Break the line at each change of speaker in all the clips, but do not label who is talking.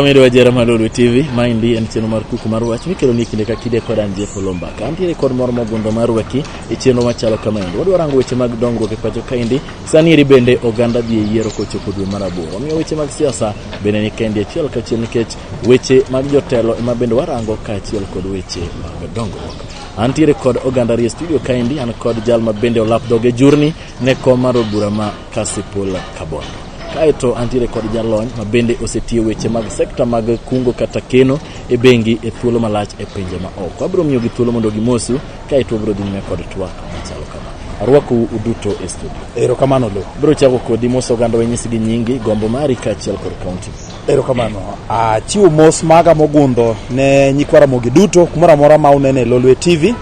Moro wajera mar Lolwe TV, maendi en chenro mar kuku mar wach mikelo ni kinde ka kinde kod an Jeff Olombaka. Antiere kod mor mogundho mar rwaki e chenro machalo kamaendi. Wadwa rango weche mag dongruok e pacho kaendi. Sani eri bende oganda dhi e yiero kochopo dwe mar aboro. Omiyo weche mag siasa bende ni kendi achiel kachiel nikech weche mag jotelo ema bende warango kaachiel kod weche mag dongruok. Antiere kod oganda rie studio kaendi, an kod jal ma bende olap dhoge jurni ne kom mar od bura ma Kasipul Kabondo. Kaeto antiere kod jalony ma bende osetiyo weche mag sekta mag kungo kata keno e bengi e thuolo malach e pinje ma oko. Abiro miyogi thuolo mondo gimosu kaeto wabiro dhi nyime kod twak machalo kama. Arwakou uduto e studio.
Erokamano Lo.
Abiro chako kodi mos oganda wanyisgi nyingi, gombo mari kaachiel kod kaunti.
Erokamano. Achiwo mos maga mogundho ne nyikwa Ramogi duto kumoro amora ma unene e Lolwe TV.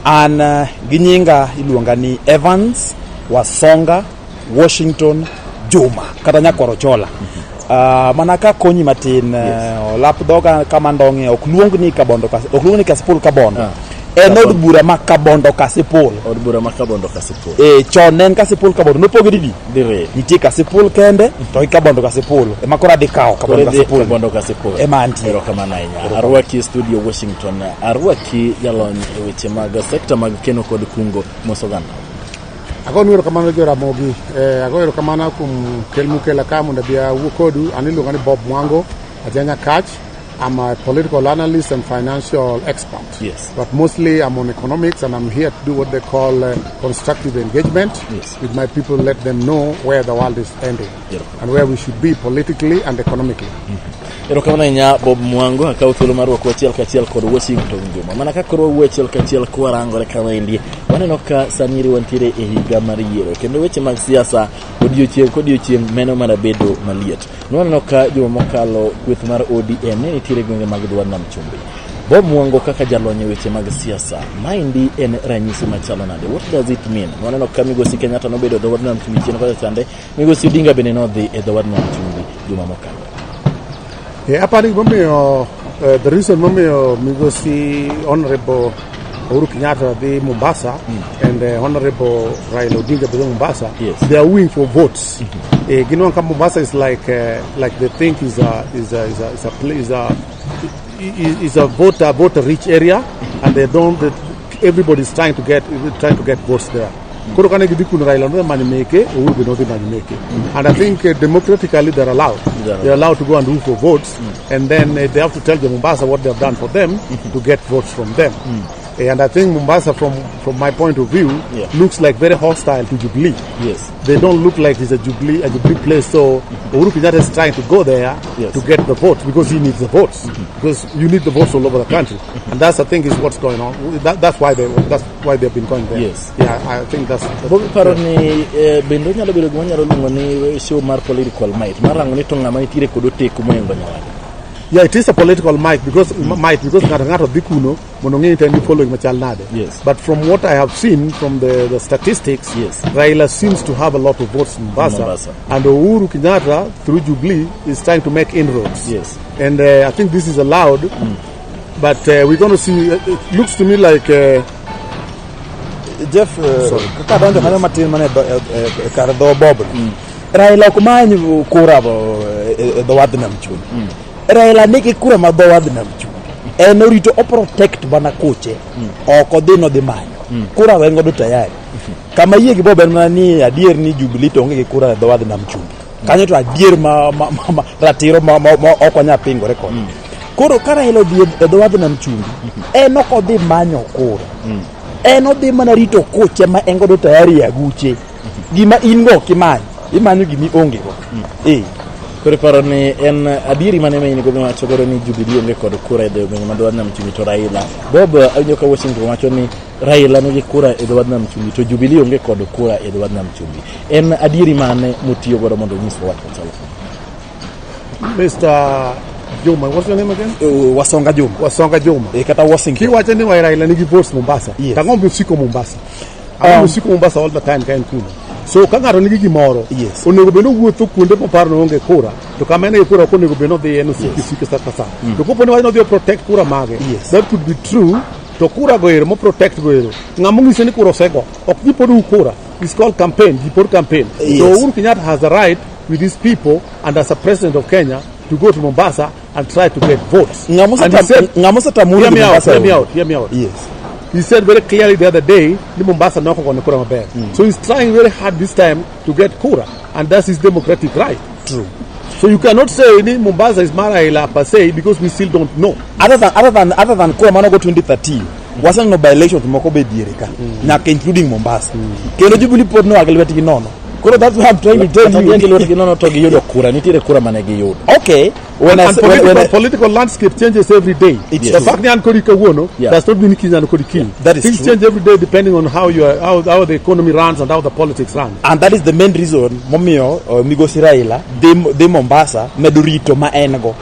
An gi nyinga iluonga ni Evans Wasonga Washington Juma kata Nyakwar Ochola. Mana ka konyi matin olap dhoga kama ndong'e ok luong ni Kabondo ok luong ni Kasipul Kabondo. En od bura ma Kabondo Kasipul.
Od bura ma Kabondo Kasipul.
Eh, chon ne en Kasipul Kabondo nopoge didi.
Diriyo.
Nitie Kasipul kende to gi Kabondo Kasipul ema koro adhi kawo
Koro
Kabondo
idhi
Kasipul.
Kabondo Kasipul.
Ema antie.
Erokamano ahinya. Arwaki e studio Washington. Arwaki jalony e weche mag sekta mag keno kod kungo mos oganda.
Agonu erokamano jo Ramogi. Ago erokamano kuom kel mukela ka mondo abi awuo kodu. An iluonga ni Bob Mwango, Ajanya Kach. I'm a political analyst and financial expert.
Yes.
But mostly I'm on economics and I'm here to do what they call constructive engagement
Yes.
with my people, let them know where the world is ending
Yeah.
and where we should be politically and economically.
Erokamano ahinya Bob Mwango, akawo thuolo mar rwako achiel kachiel kod Washington Juma. Mana ka koro wawuoyo achiel kachiel kwarangore kamaendi, waneno ka sani eri wantiere e higa mar yiero kendo weche mag siasa odiochieng' kodiochieng' meno mana bedo maliet. Nwaneno ka juma mokalo kweth mar ODM ne nitiere e gwenge mag dho nam chumbi. Bob Mwango kaka jalony e weche mag siasa, maendi en ranyisi machalo nade? What does it mean? Nwaneno ka Migosi Kenyatta nobedo e dho nam chumbi chien kocha chande, Migosi Odinga bende nodhi e dho nam chumbi juma mokalo.
Yeah, apani gimomiyo the reason momiyo migosi Honorable Uhuru Kenyatta dhi Mombasa and Honorable Raila Odinga dhi Mombasa,
Yes.
they are wooing for votes. Ginwang'o ka Mombasa is like they think is a pla- is a is a voter rich area and they don't they, everybody's trying to get votes there. Koro kane gidhi kuno Raila nodhi manyo meke, Uhuru be nodhi manyo meke. And I think democratically they're allowed.
They're
They're allowed to go and woo for votes, and then they have to tell the Mombasa what they have done for them to get votes from them. And I think Mombasa, from my point of view, looks like very hostile to Jubilee. They don't look like it's a Jubilee place. So Uhuru Kenyatta is trying to go there to get the votes because he needs the votes. Because you need the votes all over the country, and that's I think is what's going on. That's why they've been going there. Yeah, I think that's
Bob paro ni bende onyalo bedo gima wanyalo luongo ni show mar political might mar rango ni to ng'ama nitiere kod oteku mohingo nyawadgi.
Yeah, it is a political might because ng'ato ng'ato dhi kuno mondo ng'e ni to en gi following machal nade. But from what I have seen from the statistics, Raila seems to have a lot of votes in Mombasa,
Mombasa.
And Uhuru Kenyatta through Jubilee is trying to make inroads. And I think this is allowed, but we're going to see. It looks to me like
Jeff, kaka donjo kanyo matin mana e kar dho Bob no. Raila ok many kura bo, e dho wadh nam chumbi. Raila nigi kura ma dho wadh nam chumbi. En orito o protect mana koche. Ok odhi nodhi manyo. Kura en godo tayari. Kama yie gi Bob en mana ni adier ni Jubilee to onge gi kura e dho wadh nam chumbi. Kanyo to adier ma ratiro ma ok wanyal pingore kode. Koro ka Raila odhi e dho wadh nam chumbi, en ok odhi manyo kura. En odhi mana rito koche ma en godo tayari e aguche. Gima in go ok imany, imanyo gima ionge go. Eh.
Koro iparo ni en adieri mane ma in go miwacho godo ni Jubilee onge kod kura e dho gwenge ma dho wadh nam chumbi to Raila. Bob awinjo ka Washington wacho ni Raila nigi kura e dho wadh nam chumbi to Jubilee onge kod kura e dho wadh nam chumbi. En adieri mane motiyo godo mondo onyiswa wach machalo kama?
Mr. Juma, what's your name again?
Wasonga Juma.
Wasonga Juma.
Kata Washington.
Kiwacho ni Raila nigi votes Mombasa.
Yes.
Tang'o mosiko Mombasa? Ang'o mosiko Mombasa all the time ka en kuno? So ka ng'ato nigi gimoro,
Yes.
onego bed ni owuotho kuonde moparo ni oonge kura, to kama en gi kura ok onego bed ni odhiye en osiki sike sa ka sa. To kopo ni wach ni odhi o protect kura mage,
Yes.
that could be true, to kura go ero mo protect go ero, ng'ama onyise ni kura osego, ok ji pod u kura. It's called campaign, ji pod campaign.
Yes.
So Uhuru Kenyatta has the right with his people and as a president of Kenya to go to Mombasa and try to get votes.
Ng'ama
And he said,
ng'ama osetamore
hear me out,
Mombasa
hear me
onge.
out, hear me out.
Yes.
He said very clearly the other day, ni Mombasa nok ogone kura maber. So he's trying very hard this time to get kura, and that's his democratic right.
True.
So you cannot say ni Mombasa is mar Raila per se because we still don't know.
Other than kura manogo 2013 waseneno by elections moko be diere ka nyaka including Mombasa kendo Jubilee pod noa gi lwetgi nono. Koro that's what I'm trying to tell
Kata
you.
gi lwetgi nono to giyudo kura, nitiere kura mane giyudo.
Okay, when I
And
say, when,
political,
when I,
political landscape changes every day.
It's
The
true.
fact ni an kodi kawuono does not mean kiny an kodi kiny.
That is
Things
true.
change every day depending on how you are, how the economy runs and how the politics run.
And that is the main reason momiyo migosi Raila dhi Mombasa medo rito ma en go,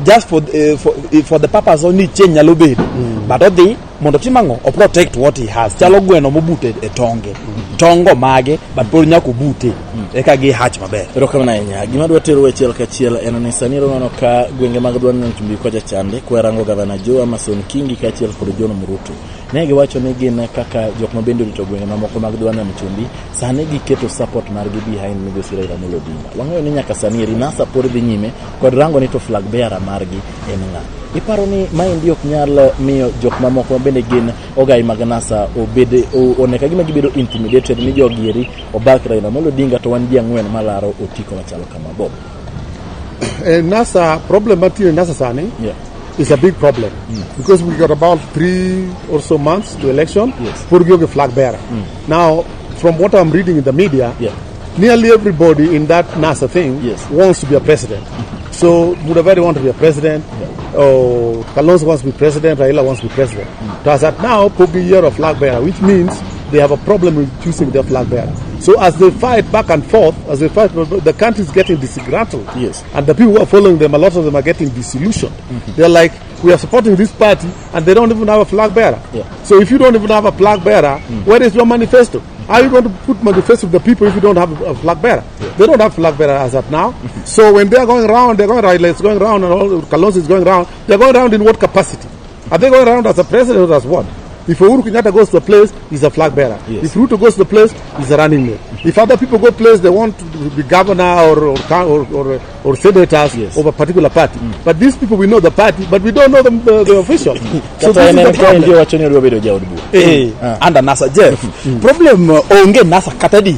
just for the purpose of ni chieng' nyalo bedo but odhi mondo otim ang'o? O protect what he has. Chalo gweno mobute e tonge tongo mage, but pod nyaka obute eka gi hatch maber.
Erokamano ahinya. Gima dwa tero achiel kachiel en ni sani waneno ka gwenge mag dho nam chumbi kocha chande kwarango gavana Joe Amason Kingi kaachiel kod John Murutu. Ne giwacho ni gin kaka jok ma bende orito gwenge mamoko mag dho nam chumbi sani giketo support margi behind migosi Raila Amolo Odinga. Wang'eyo ni nyaka sani eri NASA pod dhi nyime kod rango ni to flag bearer margi en ng'a. Iparo ni maendi ok nyal miyo jok mamoko ma bende gin ogai mag NASA obed one ka gima gibedo intimidated ni jogi eri obak Raila Amolo Odinga to wan ji ang'wen malaro otiko machalo kama, Bob?
NASA problem mantie NASA sani is a big problem because we got about 3 or so months to election. Pod gionge flag bearer. Now, from what I'm reading in the media, nearly everybody in that NASA thing wants to be a president. So Mudavadi wants to be a president, or Kalonzo wants to be president, Raila wants to be president. So as at now, pok giyiero flag bearer, which means they have a problem with choosing their flag bearer. So as they fight back and forth, as they fight, the country is getting disgruntled. And the people who are following them, a lot of them are getting disillusioned. They're like, "We are supporting this party, and they don't even have a flag bearer." So if you don't even have a flag bearer, where is your manifesto? How are you going to put manifesto to the people if you don't have a flag bearer? They don't have flag bearer as at now. So when they are going round, they're going round, it's going round, and all Kalonzo is going round. They're going round in what capacity? Are they going round as a president or as what? If Uhuru Kenyatta goes to a place, he's a flag bearer. If Ruto goes to the place, he's a running mate. If other people go place, they want to be governor or senators of a particular party. But these people, we know the party, but we don't know the official. So
Kata
this is
en
the
ka
problem.
ndio wacho ni odwa bedo jaod bura.
Under NASA, Jeff, problem onge NASA kata di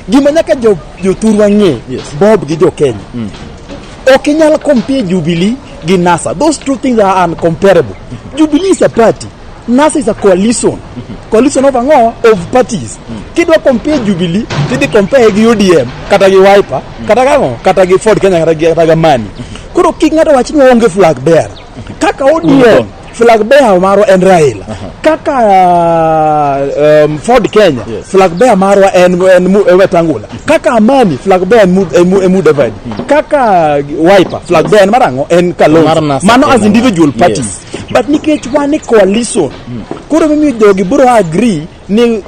gima nyaka jo jothurwa ng'e. Bob gi jo Kenya ok inyal compare Jubilee gi NASA. Those two things are uncomparable. Jubilee is a party, NASA is a coalition. Coalition of ang'o? Of parties. Kidwa compare Jubilee, tidhi compare gi ODM kata gi Wiper kata gang'o kata gi Ford Kenya kata gi Amani. Koro kik ng'ato wach ni waonge flag bearer. Kaka ODM flag bearer marwa en Raila, kaka Ford Kenya flag bearer marwa en Wetangula, kaka Amani flag bearer en Mudavadi, kaka Wiper flag bearer en mar ang'o? En Kalonzo.
Mar NASA
Mano
en
as individual
ang'o?
parties. But nikech wan e coalition, koro momiyo jogi biro agree ni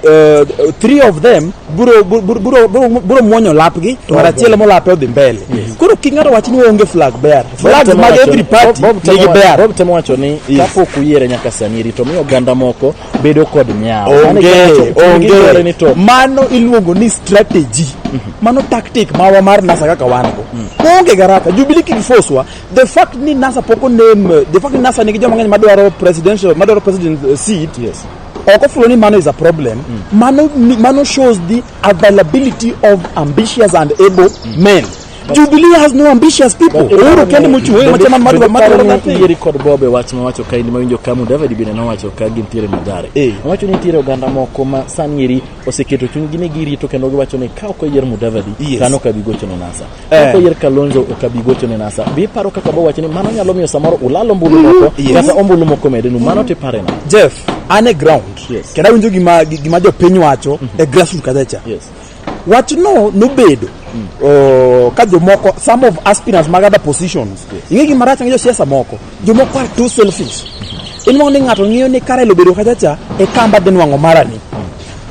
three of them biro muonyo lapgi to ng'at achiel molape odhi mbele. Koro kik ng'ato wach ni waonge flag bearer. Flags mag every party nigi bearer.
Bob temo wacho ni kapok uyiere nyaka sani eri to miyo oganda moko bedo kod nyawo. Mano
Onge.
e gima ni
Onge.
To
Mano iluongo ni strategy, mano tactic marwa mar NASA kaka wan go. Onge garaka Jubilee kik foswa. The fact ni NASA pok oname, the fact ni NASA nigi joma ng'eny madwaro presidential, madwaro president seat, ok ofulo ni mano is a problem. Mano shows the availability of ambitious and able men. Jubilee has no ambitious people. Uhuru kende mochung' ema chairman madwa madwaro that thing.
Yieri kod Bob e wach mawacho ka in mawinjo ka Mudavadi bende nowacho ka gintiere Mathare. Owacho ni nitiere oganda moko ma sani eri oseketo chunygi ni girito kendo giwacho ni ka ok oyier Mudavadi to an ok abi gocho ne NASA. Ka ok oyier Kalonzo ok abi gocho ne NASA. Be iparo kaka Bob wacho ni mano nyalo miyo samoro ulal ombulu moko kata ombulu moko medenu. Mano to ipare nade?
Jeff, an e ground. Kendo awinjo gima gima jopiny wacho e grassroots kacha cha. Wachno nobedo ka jomoko, some of aspirants mag other positions. Ing'e gima rach ng'e josiasa moko, jomoko are too selfish. Inwang'o ni ng'ato ng'iyo ni ka Raila obedo kacha cha e kamba dhi nwang'o marani.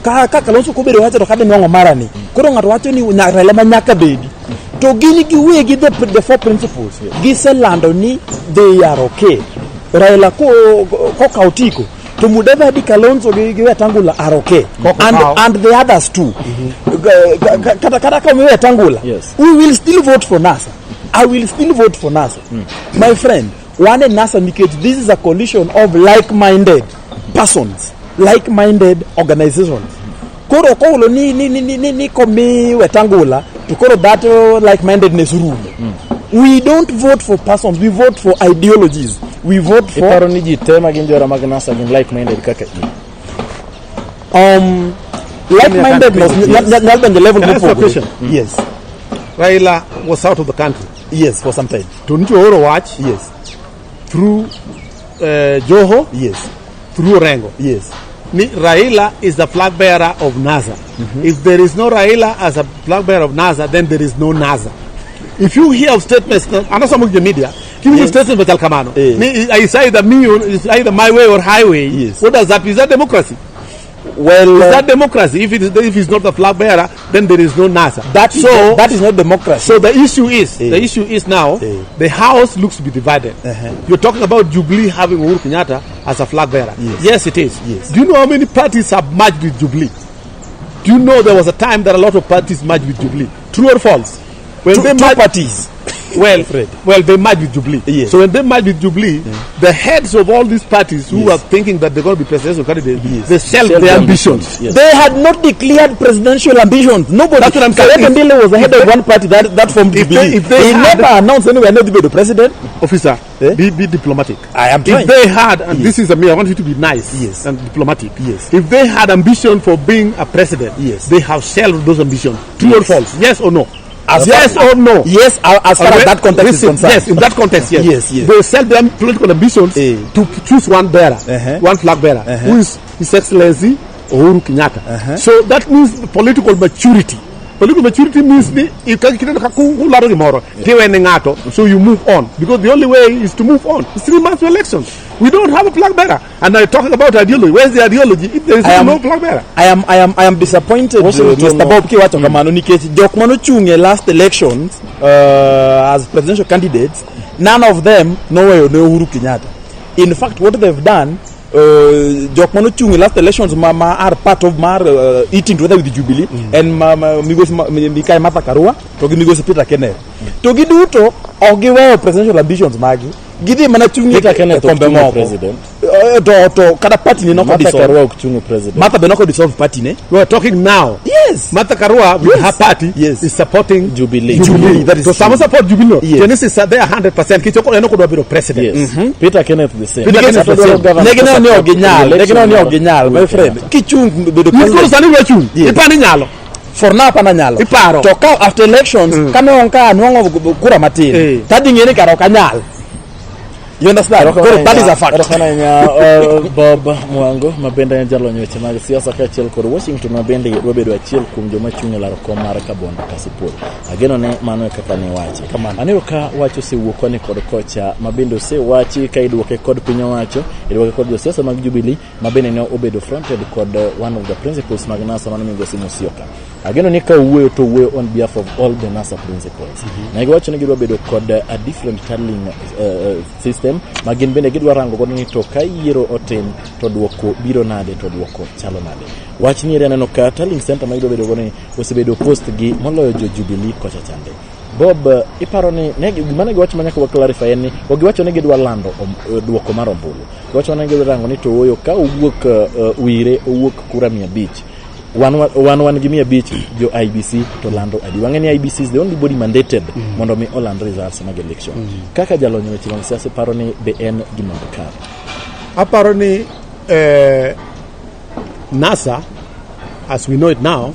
Ka Kalonzo ok obedo kacha to kadhi nwang'o marani. Koro ng'ato wacho ni Raila ma nyaka bedi. To gin giwegi the four principles giselando ni they are okay. Raila kokawo otiko to Mudavadi, Kalonzo gi Wetangula are okay. And the others too. Kata ka omi Wetangula, we will still vote for NASA. I will still vote for NASA. My friend, wan e NASA nikech this is a coalition of like-minded persons, like-minded organizations. Koro koulo ni komi Wetangula to koro that like-mindedness rumo. We don't vote for persons, we vote for ideologies. We vote for
Iparo ni ji te ma gin johera mag NASA gin like-minded kaka in?
Like-mindedness nyalo donjo level
Can I ask you a
mopogore.
Question?
Yes.
Raila was out of the country.
Yes, for some time.
To nicho oro wach through Joho, through Orengo. Ni Raila is the flag bearer of NASA. If there is no Raila as a flag bearer of NASA, then there is no NASA. If you hear of statements, and some of the media, give you statements machal kamano. Ni, it's either me or it's either my way or highway. What does that mean? Is that democracy?
Well,
Is that democracy? If it's not the flag bearer, then there is no NASA.
That is not democracy.
So the issue is now the house looks to be divided. You're talking about Jubilee having Uhuru Kenyatta as a flag bearer. Yes, it is. Do you know how many parties have merged with Jubilee? Do you know there was a time that a lot of parties merged with Jubilee? True or false? When
Two,
they
two
merged,
parties.
Well,
Fred.
Well, they merged with Jubilee. So when they merged with Jubilee, the heads of all these parties who are thinking that they're going to be presidential candidates, they shelved
Shelved
their
their
ambitions.
ambitions. Yes.
They had not declared presidential ambitions. Nobody.
That's what I'm saying.
Kalebe Ndile was the head of one party that formed Jubilee.
If they
He
had-
never announced anywhere not to be the president.
Officer, be diplomatic.
I am
If
trying.
they had, and this is a me, I want you to be nice and diplomatic. If they had ambition for being a president, they have shelved those ambitions. True or false? Yes or no?
As
Yes
far,
or no?
Yes, as far as that context is
Listen,
concerned.
Yes, in that context, yes.
Yes.
They sell their political ambitions to choose one bearer, one flag bearer, who is His Excellency Uhuru Kenyatta. So that means political maturity. Political maturity means ni kineno ka kularo gimoro, tiwene ng'ato, so you move on. Because the only way is to move on. It's 3 months to elections. We don't have a flag bearer. And now you're talking about ideology. Where's the ideology if there is no flag bearer?
I am disappointed,
Washington,
Mr. Bob, kiwacho kamano nikech jok manochung' e last elections as presidential candidates, none of them noweyo ne Uhuru Kenyatta. In fact, what they've done, jok manochung' e last elections ma are part of mar eating together with Jubilee en ma migosi Mikai Martha Karua to gi migosi Peter Kenneth. To giduto ok giweyo presidential ambitions magi. Gidhi mana chung' e
Peter Kenneth ok
kombe
chung'
moko.
president.
To kata party ne nok
Martha
odissolve.
Karua ok chung' president.
Martha be nok odissolve party ne.
We are talking now. Martha Karua with her party is supporting
Jubilee.
Jubilee, that is
So some
true.
support Jubilee. Genesis are there 100%. Kichoko eno kodwa bedo president.
Yes. Peter Kenneth the same.
Peter Kenneth the same.
Governor
Ne gineno ni ok ginyal, ne gineno ni ok ginyal, my
Uhuru
friend.
Kenyatta.
Kichung' bedo
Koro
president.
sani dwa chung'. Ipani nyalo.
For now hapana nyalo.
Iparo.
To ka after elections, kane ka anwang'o kura matin, tadhi ng'e ni kara ok anyal. You understand? Koro that is a fact.
Erokamano ahinya, Bob Mwango ma bende en jalony weche mag siasa kaachiel kod Washington ma bende dwa bedo achiel kuom joma chung' e laro kom mar Kabondo Kasipul. Ageno ne mano e kaka ne wachi. Aneno ka wach osewuok koni kod kocha ma bende osewachi ka idwoke kod piny owacho, idwoke kod josiasa mag Jubilee ma bende ne obedo fronted kod one of the principals mag NASA mano migosi Musyoka. Ageno ni ka owuoyo to owuoyo on behalf of all the NASA principals. Ne giwacho ni gidwa bedo kod a different tallying system ma gin bende gidwa rango godo ni to ka yiero otim to duoko biro nade to duoko chalo nade. Wach ni eri aneno ka tallying center ma gidwa bedo godo ni osebedo post gi moloyo jo Jubilee kocha chande. Bob, iparo ni ne gima ne giwacho ma nyaka wa clarify en ni ok giwacho ni gidwa lando duoko mar ombulu. Giwacho ni gidwa rango ni to ooyo ka owuok wire owuok kura 500. Wan gi 500, jo IEBC to lando adi? Wang'e ni IEBC is the only body mandated mondo mi oland results mag election. Kaka jalony e weche mag siasa, paro ni be en gima kare?
Aparo ni NASA, as we know it now,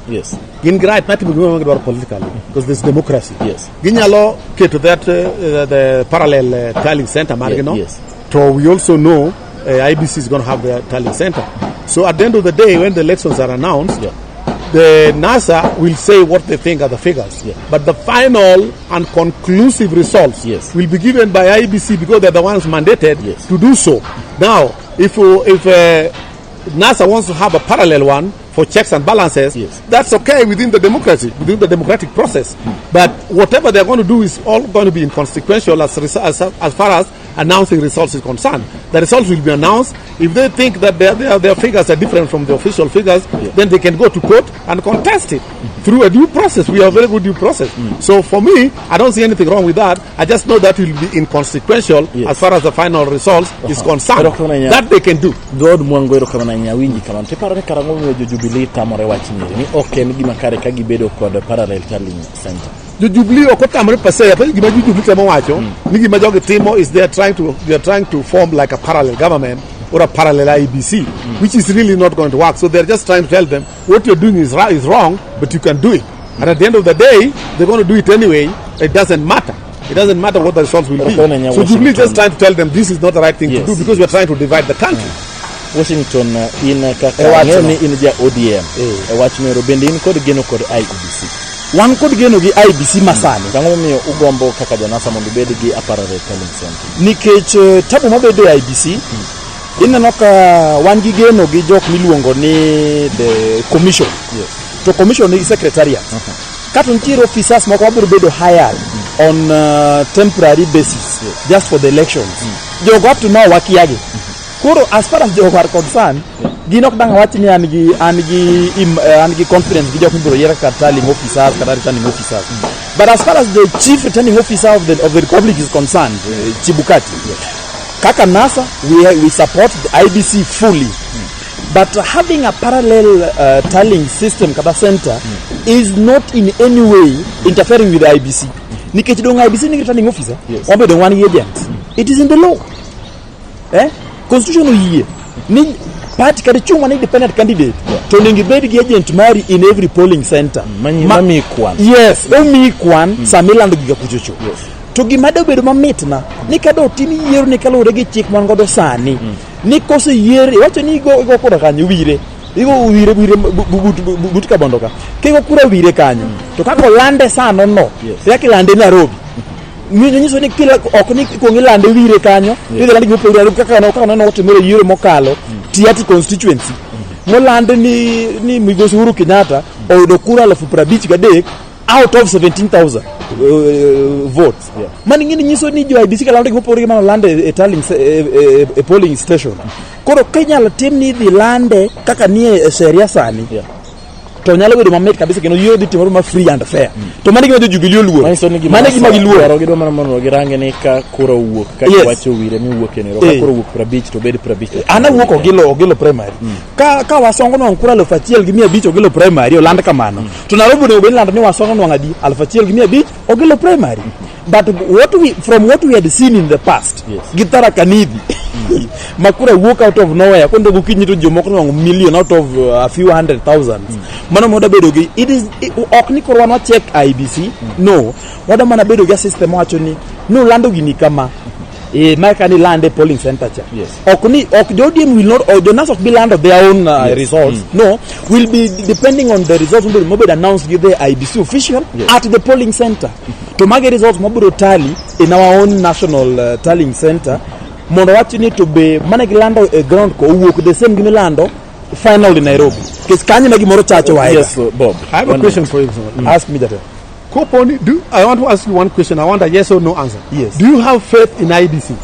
gin gi right mar timo gima gidwaro politically because there's democracy. Ginyalo keto that the parallel tallying center margi no. To we also know IEBC is going to have their tallying center. So at the end of the day, when the elections are announced, the NASA will say what they think are the figures. But the final and conclusive results will be given by IEBC because they're the ones mandated to do so. Now, if NASA wants to have a parallel one for checks and balances, that's okay within the democracy, within the democratic process. But whatever they're going to do is all going to be inconsequential as far as announcing results is concerned. The results will be announced. If they think that their figures are different from the official figures, then they can go to court and contest it through a due process. We have very good due process. So for me, I don't see anything wrong with that. I just know that it will be inconsequential as far as the final results is concerned.
Erokamano ahinya.
That they can do.
Dhood Mwango, erokamano ahinya. Winji kamano to iparo ni karang'o momiyo jo Jubilee tamore wach nyiri ni ok en gima kare ka gibedo kod parallel tallying center?
Jo Jubilee ok otamore per se. Apenjo gima jo Jubilee temo wacho ni gima jogi timo is they are trying to form like a parallel government or a parallel IEBC, which is really not going to work. So they're just trying to tell them what you're doing is wrong, but you can do it. And at the end of the day, they're going to do it anyway. It doesn't matter. It doesn't matter what the results will be.
Erokamano ahinya,
So Jubilee is just
Washington.
trying to tell them this is not the right thing to do because we're trying to divide the country.
Washington, in kaka
E wachno.
ang'eyo ni in ja ODM
Eh.
e wach mero bende in kod geno kod IEBC?
Wan kod geno gi IEBC masani.
To ang'o momiyo ugombo kaka jonasa mondo ubed gi a parallel tallying center?
Nikech tabu mabedo e IEBC, ineno ka wan gi geno gi jok miluongo ni the commission, to commission nigi secretariat kato nitiere officers moko mabiro bedo hired on temporary basis just for the elections. Jogo up to now wakiagi. Koro as far as jogo are concerned, gin ok dang' awach ni an gi confidence gi jok mibiro yier kaka tallying officers kata returning officers. But as far as the chief returning officer of the republic is concerned, Chebukati, kaka NASA we support the IEBC fully. But having a parallel tallying system kata center is not in any way interfering with the IEBC, nikech dong IEBC nigi returning officer. Wabedo wan gi agents. It is in the law, eh? Constitution oyie ni party kata chung' mana independent candidate to onego ibed gi agent mari in every polling center.
Mamiyi kwan.
Yes, omiyi kwan sama ilando giga kuchocho. To gima dobedo mamitna ni ka dotim yiero ni kaluwore gi chik man godo sani, ni koseyier iwacho ni igo kura kanyo wire, igo wire wire but Kabondo ka kigo kura wire kanyo, to kaka olande sano no, kaka ilande Nairobi nyiso ni kila ok ni kuong ilande wire kanyo, idhi lande gima opogore Nairobi, kaka neno otimore e yiero mokalo Tiaty constituency, moland ni migosi Uhuru Kenyatta oyudo kura 53,000 out of 17,000 votes. Mano ing'eni nyiso ni jo IEBC kalando gima opogore gi mano lande e tallying e polling station. Koro kinyalo tim ni idhi lande kaka nie e sheria sani, to nyalo bedo mamit kabisa kendo yiero dhi timore ma free and fair. To mano e gima jo Jubilee oluoro.
Manyiso ni gima
Mano e gima giluoro.
Dwaro gidwa mana mondo girange ni ka kura owuok kaka wacho wire miwuok e Nairobi, ka kura owuok 50 to bed 50.
An awuok Ogilo Primary. Ka Wasongo nwang'o kura 1,500 Ogilo Primary, oland kamano, to Nairobi onego bed ni lando ni Wasongo nwang'o adi? 1,500 Ogilo Primary. But from what we had seen in the past gi Tharaka Nithi, ma kura wuok out of nowhere kondo gokinyi to jomoko nwang'o million out of a few hundred thousands, mano moda bedo gi it is ok ni koro wan wa check IEBC. No, wada mana bedo gi a system wacho ni nulando gini kama e ma ka ni lande polling center cha. Ok ni ok jo ODM will not or jo NASA ok bi lando their own results. No, will be depending on the results mobedo announced gi the IEBC official at the polling center. To magi results mabiro tally in our own national tallying center mondo wach ni to be mane gilando e ground ko owuok the same gimilando final in Nairobi, nikech kanyo ema gimoro chacho waega.
Yes, Bob.
I have a
One
question
minute.
For you, Mr.
Ask me that.
Koponi, I want to ask you one question. I want a yes or no answer.
Yes.
Do you have faith in IEBC?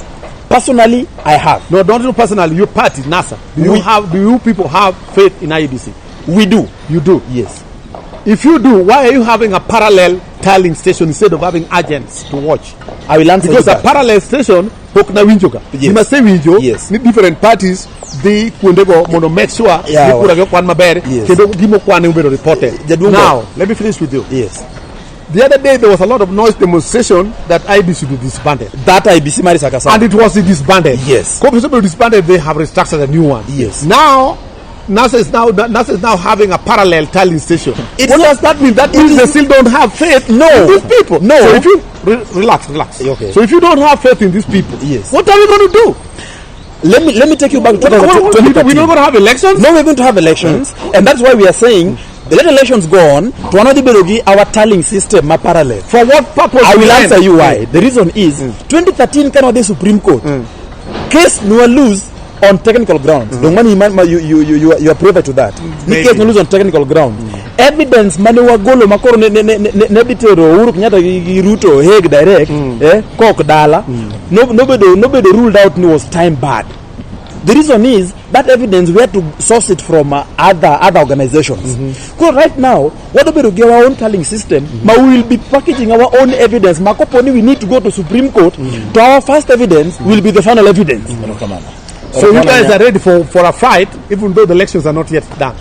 Personally, I have.
No, don't do personally. Your party, NASA. Do you have? Do you people have faith in IEBC?
We do.
You do.
Yes.
If you do, why are you having a parallel tallying station instead of having agents to watch?
I will answer
Because
you
a
that.
parallel station pok na winjo ga.
Yes.
Gima asewinjo
Yes.
ni different parties dhi kuondego mondo make sure
Yeah,
ni kura gi okwan maber
Yes.
kendo gima okwan obedo reported.
Jaduong'
Now, let me finish with you.
Yes.
The other day there was a lot of noise demonstration that IEBC should be disbanded.
That IEBC mari Sakasaka.
And it was disbanded.
Yes.
Commission disbanded, they have restructured a new one.
Yes.
Now, NASA is now having a parallel tallying station.
It's
What
not-
does that mean? That
it
means
is-
they still don't have faith
No.
in these people.
No.
So if you relax, relax.
Okay.
So if you don't have faith in these people,
Yes.
what are we going to do?
Let me take you back to 2013.
We're not going to have elections?
No, we're going to have elections, and that's why we are saying the let elections go on to another bedogi our tallying system ma parallel.
For what purpose?
I will
then?
answer you why. The reason is 2013 kind of the Supreme Court case no lose on technical grounds. Don't money you are privy to that. Ni case no lose on technical grounds. Evidence mane wagolo makoro ne dhi tero Uhuru Kenyatta gi Ruto Hague direct kok dala nobedo ruled out ni was time bad. The reason is that evidence we had to source it from other organizations. Because right now, what about we our own tallying system, but we will be packaging our own evidence. Makoponi, we need to go to Supreme Court. To our first evidence will be the final evidence.
So you guys are ready for a fight, even though the elections are not yet done.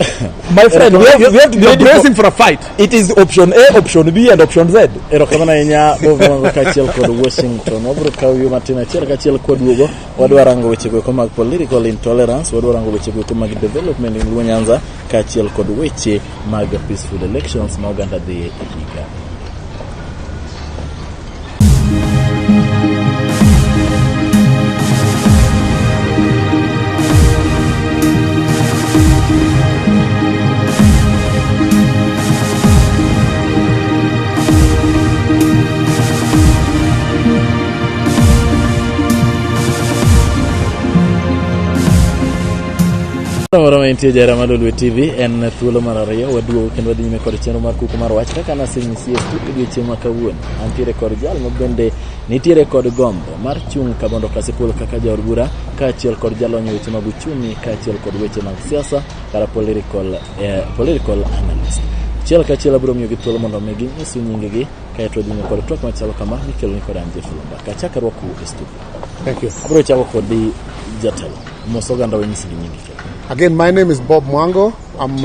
My friend, we have to be ready
bracing for a fight.
It is option A, option B, and option Z.
Erokamano ahinya Bob Mwango kaachiel kod Washington. Wabiro kawo yo matin achiel kachiel kwaduogo. Wadwa rango weche goeko mag political intolerance, wadwa rango weche goeko mag development in Luo Nyanza kaachiel kod weche mag peaceful elections ma oganda dhiye e higa. Moro mantie jahera mar Lolwe TV en thuolo mar ariyo waduogo kendo wadhi nyime kod chenro mar kuku mar wach kaka nasenyisi e studio odiochieng' ma kawuono. Antiere kod jal ma bende nitiere kod gombo mar chung' Kabondo Kasipul kaka jaod bura kaachiel kod jalony e weche mag uchumi kaachiel kod weche mag siasa kata political analyst. Achiel kachiel abiro miyogi thuolo mondo mi ginyisu nyingegi kaeto wadhi nyime kod twak machalo kama mikeloni kod an Jeff Lombaka. Achak arwakou e studio.
Thank you.
Abiro chako kodi jatelo. Mos oganda wanyisgi nyingi kendo.
Again, my name is Bob Mwango. I'm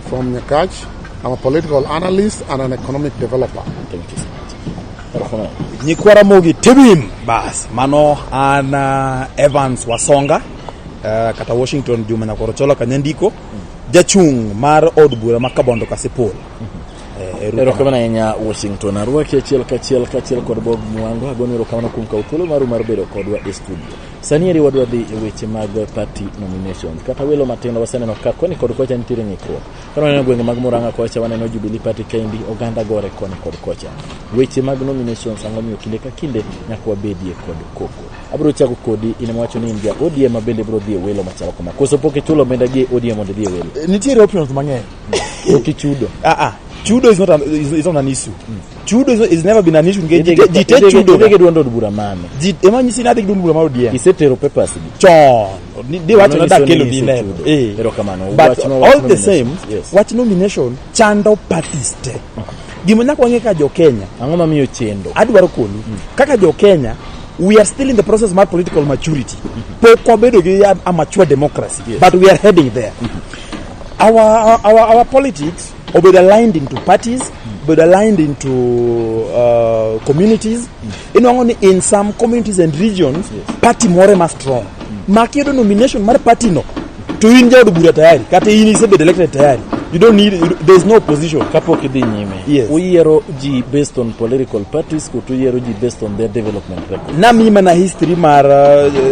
from Nyakach. I'm a political analyst and an economic developer.
Thank you so much.
Nyikwara Mogi Tibim. Bas, mano an Evans Wasonga kata Washington Juma Nyakorochola Kanyandiko jachung' mar od bura ma Kabondo Kasipul.
Erokamano ahinya Washington. Arwaki achiel kachiel kaachiel kod Bob Mwango. Agoni erokamano kuom kawo thuolo maru mar bedo kodwa e studio. Sani eri wadwa dhi e weche mag party nominations. Kata welo matindo waseneno ka koni kod kocha nitiere ng'ikruok. Ka waneno gwenge mag Murang'a kocha waneno Jubilee Party kendi oganda gore koni kod kocha. Weche mag nominations ang'o miyo kinde ka kinde nyaka wabedie kod koko. Abiro chako kodi in ema wacho ni in ja ODM ma bende biro dhi e welo machalo kama. Koso pok ichulo omenda gi ODM mondo idhi e welo?
Nitiere options mang'eny.
Pok ichudo.
Chudo is not an issue. Chudo is never been an issue. Ji te chudo.
Idhi gi duond od bura mane?
Ji ema nyisi ni adhi gi duond bura mar ODM.
Isetero papers gi.
Chon. Di wacho ni dakelo ni neno.
Erokamano.
But all the same, wach nomination chando parties te. Gima nyaka wang'e ka jo Kenya.
Ang'o mamiyo chendo?
Adwaro koni. Kaka jo Kenya, we are still in the process of political maturity. Pok wabedo gi a mature democracy, but we are heading there. Our politics obedo aligned into parties, but aligned into communities. In some communities and regions, party more ma strong. Makiedo nomination mar party no to in jaod bura tayari kata in isebedo elected tayari. You don't need, there's no opposition.
Kapok idhi nyime.
Yes.
Uyiero ji based on political parties koto uyiero ji based on their development record.
Namiyi mana history mar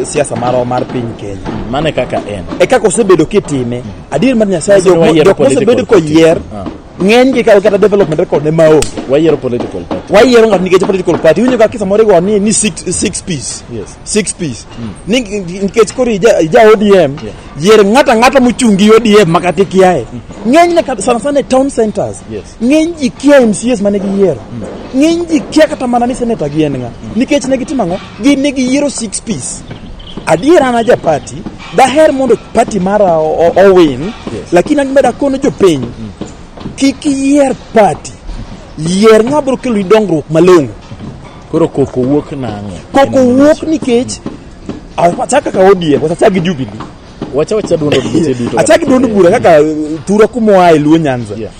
siasa mar piny Kenya.
Mane kaka en.
E kaka osebedo kitime. Adier mar Nyasaye jok mosebedo koyier ng'eny gi kata development record ne maonge.
Wayiero political party.
Wayiero ng'ato nikech political party. Iwinjo ka samoro igo ni six piece.
Yes.
6 piece. Nikech koro ija ODM, yier ng'ato ang'ata mochung' gi ODM makata ikiaye. Ng'eny ne sana sana e town centers.
Yes.
Ng'eny ji kia MCAs mane giyiero. Ng'eny ji kia kata mana ni senator gi en ng'a. Nikech ne gitimo ang'o? Gin ne giyiero 6 piece. Adier an aja party, daher mondo party mara owin, lakini an bende akono jopiny. Kik iyier party. Yier ng'ama biro keloni dongruok malong'o.
Koro koko wuok nang'o?
Koko wuok nikech achak kaka ODM, koso achak gi Jubilee.
Wacha wacha duond od buche duto.
Achak gi duond bura kaka thura kuma oaye Luo Nyanza.
Yeah.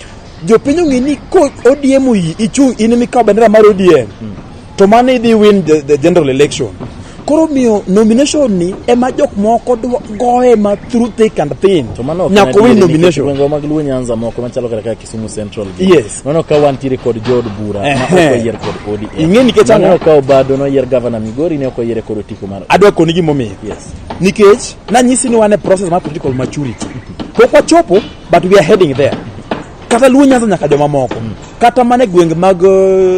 Jopiny ong'e ni ko ODM oyi ichung' in ema ikawo bendera mar ODM to mano idhi win the general election. Koro miyo nomination ni ema jok moko goye ma through thick and thin.
To mano ok en
Nyaka win
adieri nikech
nomination.
Gwenge mag Luo Nyanza moko machalo kata kaka Kisumu Central gi.
Yes.
Mano ka wantiere kod jood bura ma
Ehe.
ok oyier kod ODM.
Ing'e nikech ang'o?
Mano ka Obado noyier gavana Migori ne ok oyiere kod otiko mar.
Adwa koni gimomiyo.
Yes.
Nikech nanyisi ni wan e process mar political maturity. Pok wachopo but we are heading there. Kata Luo Nyanza nyaka joma moko. Kata mana e gwenge mag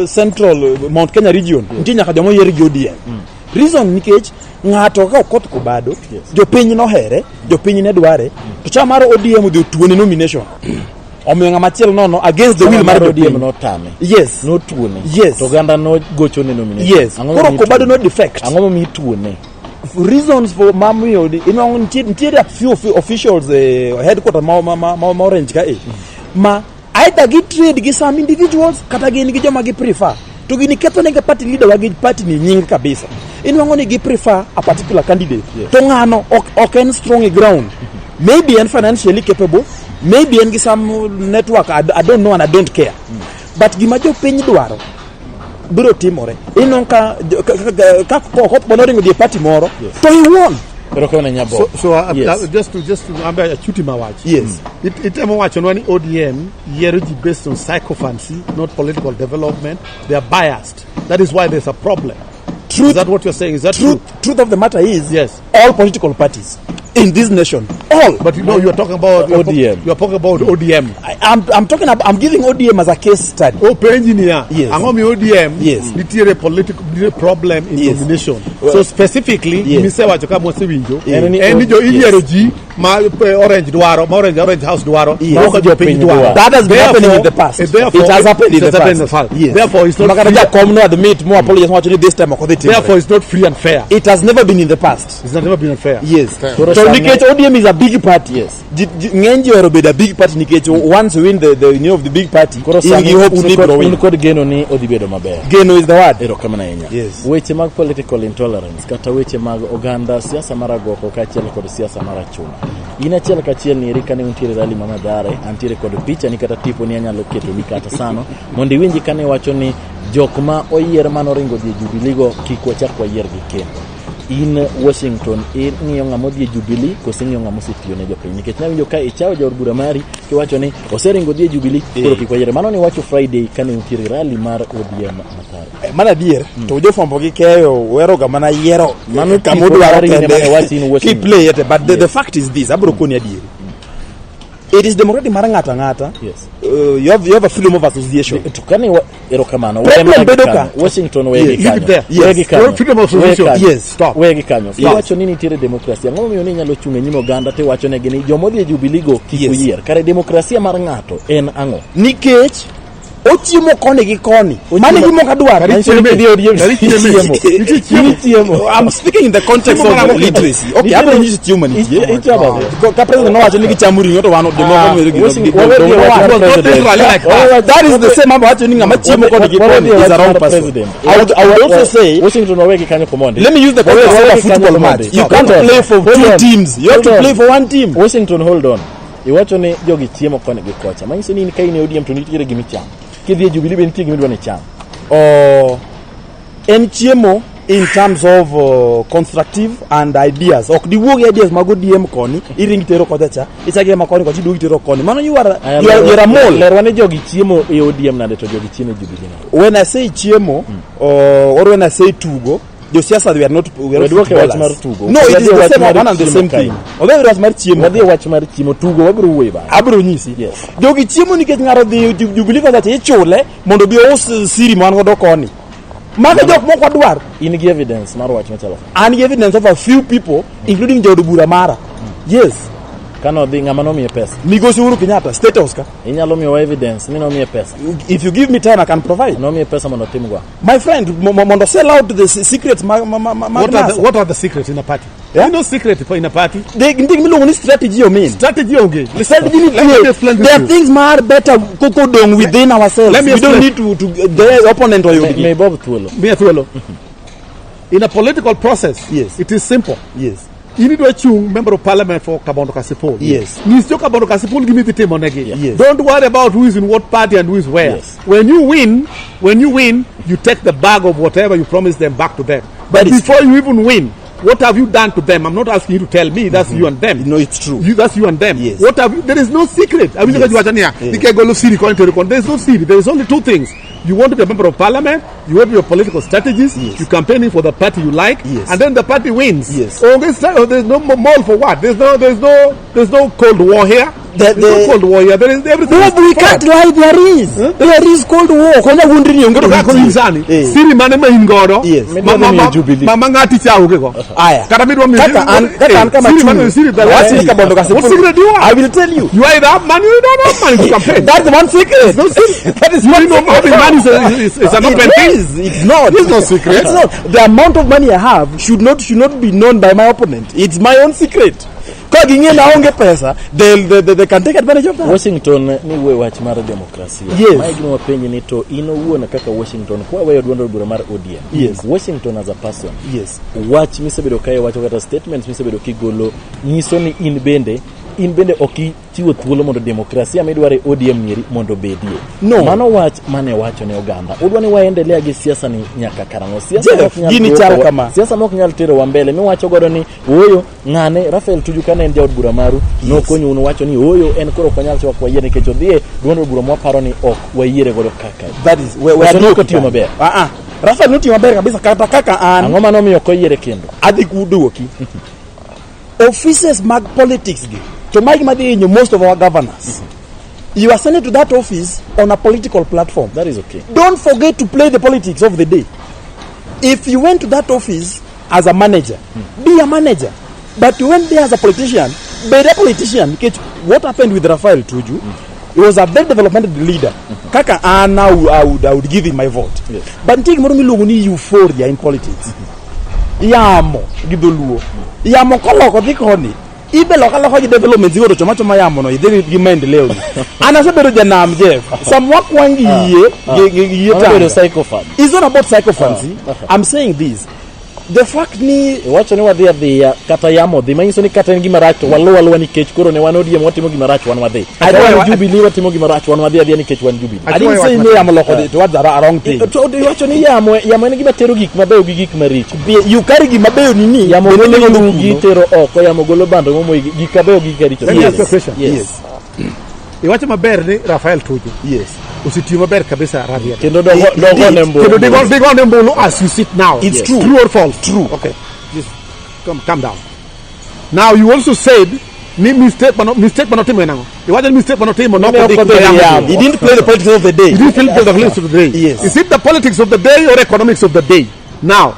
Central Mount Kenya region nitie nyaka joma oyier gi ODM. Reason nikech ng'ato ka Okoth Kobado,
Yes.
jopiny nohere, jopiny ne dware, to chama mar ODM odhi otuone nomination. Omiyo ng'ama chielo nono against the will mar
ODM
jopiny.
notame.
Yes.
Notuone.
Yes.
To oganda nogochone nomination.
Yes.
Ang'o
Koro
momiyo
Kobado
ituone?
no defect.
Ang'o momiyo ituone?
Reasons for mamiyo inwang'o nitiere a few officials headquarter ma Orange ka e ma either gi trade gi some individuals kata gin gi joma gi prefer to gini ketho nega party leader wa gi party ni nying kabisa. Inwang'o ni gi prefer a particular candidate.
Yes.
To ng'ano ok en strong e ground, maybe en financially capable, maybe en gi some network, I don't know and I don't care, but gima jopiny dwaro biro timore. Ineno ka Okoth Bono oringo dhi e party moro to he won.
Erokamano Nyabo.
So
Yes.
just to ambe achuti mawach.
Yes.
Itemo wachonwa ni ODM yiero ji based on sycophancy, not political development. They are biased. That is why there's a problem.
Truth,
Is that what you're saying? Is that true?
Truth of the matter is,
Yes.
all political parties in this nation, all.
But you know, you're talking about
ODM.
You're talking about ODM.
I'm talking about, I'm giving ODM as a case study.
Openji niya.
Yes.
Ang'o mi ODM
Yes.
nitiere political nitiere problem in
Yes.
nomination.
Well,
So specifically,
Yes.
misewacho ka mwasewinjo,
En ni
en ni jo
yes.
iyiero ji ma Orange dwaro, ma Orange House dwaro,
Yes.
ma ok jopiny dwaro.
That has been happening in the past.
Therefore,
It has happened in
it
the
has happened in
past.
the past.
Yes.
Therefore, it's not
Makata
free,
jakom no admit mo apologize wacho ni this time ok odhi timore.
therefore it's not free and fair.
It has never been in the past.
It's not never been fair.
Yes.
Koro
To
sani-
nikech ODM is a big party.
Yes.
Ng'eny ji ohero bedo a big party nikech once you win the new of the big party,
Koro
in
sani
gi hopes
un
ni
kod,
ibiro win.
un kod geno ni odhi bedo maber.
Geno is the word.
Erokamano ahinya.
Yes.
Weche mag political intolerance kata weche mag oganda, siasa mar agoko kaachiel kod siasa mar achuna. In achiel kachiel ni eri kane untiere rally ma Mathare, antiere kod picha ni kata tipo ni anyalo ketoni kata sano mondo iwinji kane iwacho ni jok ma oyier manoringo dhi e Jubilee go kik wachak wayiergi kendo. In Washington ing'iyo ng'ama odhi e Jubilee koso ing'iyo ng'ama osetiyo ne jopiny? Nikech nawinjo ka ichawo jaod bura mari kiwacho ni oseringo dhi e Jubilee koro kik wayiere. Mano niwacho Friday kane untiere rally mar ODM Mathare.
Mana adier, to jofwambo gi keyo weroga mana yiero
Mano
kama
tipo
odwaro
mari
kende.
ine mane wachi in Washington.
Kiplay it, but the
Yes.
fact is this, abiro koni adieri. It is democratic mar ng'ato ang'ata.
Yes.
You have a freedom of association.
To kane erokamano.
Problem
Wegi
bedo
kanyo.
ka.
Washington wegi
Yes.
kanyo.
Leave it there.
Yes.
Wegi kanyo.
Freedom of association.
Wegi kanyo.
Yes.
Stop.
Wegi kanyo.
Yes.
Iwacho ni nitiere demokrasia. Ang'o momiyo ni inyalo chung' e nyim oganda tiwacho negi ni joma odhi e Jubilee go kik
Yes.
uyier. Kare demokrasia mar ng'ato en ang'o?
Nikech ochiemo koni gi koni. Mano e gima ok adwar.
Manyiso ni kidhi e ODM
Kari chieme.
chiemo.
Nitie chiemo.
Ni chiemo.
I'm speaking in the context
Chiemo
of
mar ang'o?
literacy. Okay, abiro nyisi chiemo manitie.
Ichamo be.
Ka president nowacho ni gichamo ring'o to wan jomoko
Ah,
gino.
Washington- wawe dhi e wach mar
Not
president.
literally like that.
Wawe wach-
That is the same mambo wacho ni ng'ama chiemo koni gi
Wawe
koni
dhi e
is
wach
a wrong
mar
person.
president.
I would also say,
Washington wawegi kanyo komondi.
let me use the context of a football match. You can't play for two teams. You have to play for one team.
Washington, hold on. Iwacho ni jogi chiemo koni gi kocha. Manyiso ni in ka in e ODM to nitiere gima ichamo. Kidhi e Jubilee be nitie gima idwa ni icham.
Oh, en chiemo in terms of constructive and ideas. Ok diwuog gi ideas mag ODM koni, iring tero kocha cha, ichak ma koni kocha iduogi tero koni. Mano you are a mole.
Lerwa ni jogi chiemo e ODM nade to jogi chiemo e Jubilee nade.
When I say chiemo, or when I say tugo, josiasa, we are not
Waduoke wach
footballers.
mar tugo.
No, it is
Wadhi e
the
wach
same
mar
one and the
chiemo
same
kae.
thing. Odhi wach mar chiemo.
Wadhi e wach mar chiemo tugo wabiro wuoye bang'e.
Abiro nyisi.
Yes.
Jogi chiemo nikech ng'ato dhi Jubilee kocha cha ichule mondo obi ous siri ma wan godo koni. Mago jok mok wadwar.
In gi evidence mar wach machalo kama.
An gi evidence of a few people, including jaod bura mara. Yes.
Kane odhi ng'ama nomiye pesa.
Migosi Uhuru Kenyatta, State House ka.
Inyalo miyowa evidence ni nomiye pesa.
If you give me time, I can provide.
Nomiye pesa mondo otim go.
My friend, mondo sell out the secrets ma
What are the secrets in a party?
Yeah?
No secret for in a party.
Nitie gimiluongo ni strategy omin.
Strategy onge.
Strategy
Let me
nitie.
explain this
There
to
are
you.
things ma are better kodong within ourselves.
Let me
We don't
explain.
need to the opponent oyudgi.
Mi Bob thuolo.
Miya thuolo. In a political process,
Yes.
it is simple.
Yes.
In idwa chung member of parliament for Kabondo Kasipul.
Yes.
Nyis jo Kabondo Kasipul gima idhi timo negi.
Yes.
Don't worry about who is in what party and who is where.
Yes.
When you win, you take the bag of whatever you promised them back to them. But
That is
before you even win, what have you done to them? I'm not asking you to tell me. That's you and them.
No, it's true.
That's you and them.
Yes.
What have you, there is no secret. I mean,
Yes.
yes.
Yeah.
There is no siri. There is only two things. You want to be a member of parliament, you want to be a political strategist,
Yes.
you campaigning for the party you like,
Yes.
and then the party wins.
Yes.
Oh, there's no mole for what? There's no cold war here. There's no cold war here. There is everything.
No,
is
we can't lie. There is. There is cold war. Konya wundri ni onge to
Kaka
nitie.
nyisani,
Eh.
siri mane ma in godo,
Yes.
Midwa miyo Jubilee.
ma ng'ati cha onge go.
Aya.
Kata midwa miyo
Kaka an kama
siri mane
chung.
siri
Wach ni Kabondo Kasipul.
What secret do you want?
I will tell you.
You either have money or you don't have money to campaign.
That's one secret.
No secret.
That is
You
one
know,
secret.
having money is an
It
open thing.
is. It's not.
It's no secret.
It's not. The amount of money I have should not be known by my opponent. It's my own secret. Ka ging'e na aonge pesa, they can take advantage of that.
Washington ni wuoyo wach mar demokrasia.
Yes.
Mae gima wapenji ni to in owuon kaka Washington kwa weyo duond od bura mar ODM.
Yes.
Washington as a person.
Yes.
Wach misebedo ka iwacho kata statements misebedo kigolo nyiso ni in bende ok ichiwo thuolo mondo demokrasia midwaro e ODM nieri mondo obedie.
No.
Mano wach mane wacho ne oganda. Udwa ni waendelea gi siasa ni nyaka karang'o? Siasa
Jeff,
ma ok nyal
gini
duoko
chal
wa-
kama.
Siasa ma ok nyal terowa mbele miwacho godo ni ooyo ng'ane Rafael Tuju kane en jaod bura maru nokonyo un wacho ni ooyo en koro ok wanyal chwako wayiere nikech odhi e duond od bura mwaparo ni ok wayiere godo kaka.
That is we
Koso ne ok otiyo maber?
Ah ah. Rafael notiyo maber kabisa kata kaka an.
Ang'o manomiyo ok oyiere kendo?
Adhi kuduoki. Offices mag politics gi. To magi madhi hinyo most of our governors. You are sent to that office on a political platform.
That is okay.
Don't forget to play the politics of the day. If you went to that office as a manager, be a manager. But you went there as a politician, be a politician. Nikech what happened with Rafael Tuju, he was a very developmental leader. Kaka an, I would give him my vote.
Yes.
But nitie gimoro miluongo ni euphoria in politics. Yamo gi dholuo. Yamo koloko dhi koni. Ibe loka loka gi development go to choma choma yamo no idhi gi maendeleo ni. An asebedo janam Jeff. Samwa kwang gi yie gi yie
Mano bedo
tanga.
sycophant.
It's not about sycophancy.
Ah.
I'm saying this. The fact ni
Iwacho ni wadhi adhiya kata yamo dhi manyiso ni kata en gima rach to waluw aluwa nikech koro ne wan ODM watimo gima rach wan wadhi.
I
Kata
don't-
wan Jubilee watimo gima rach wan wadhi adhiya nikech wan Jubilee.
I didn't say ni yamo loko dhi towards the wrong thing.
To iwacho ni yamo yamo en gima tero gik mabeyo gi gik maricho.
You carry gima beyo ni ni
Yamo
bende
golo
nego
yugi
kuno.
tero oko, yamo golo bando momoyi gik mabeyo gi gik maricho.
Let me ask you a question.
Yes.
Iwacho maber ni Rafael Tuju
Yes.
osetiyo maber kabisa Rarieda.
Kendo dogo ne mbulu.
Kendo digo ne mbulu as you sit now.
It's true.
True or false?
True.
Okay. Just calm down. Now you also said ni mistake manotimo en ang'o? Iwacho ni mistake manotimo
Ne
nok
ok
odhi
odhi
kuma
gi
yamo
yamo.
He didn't play the politics of the day.
He didn't play the politics of the day.
Yes.
Is it the politics of the day or economics of the day? Now,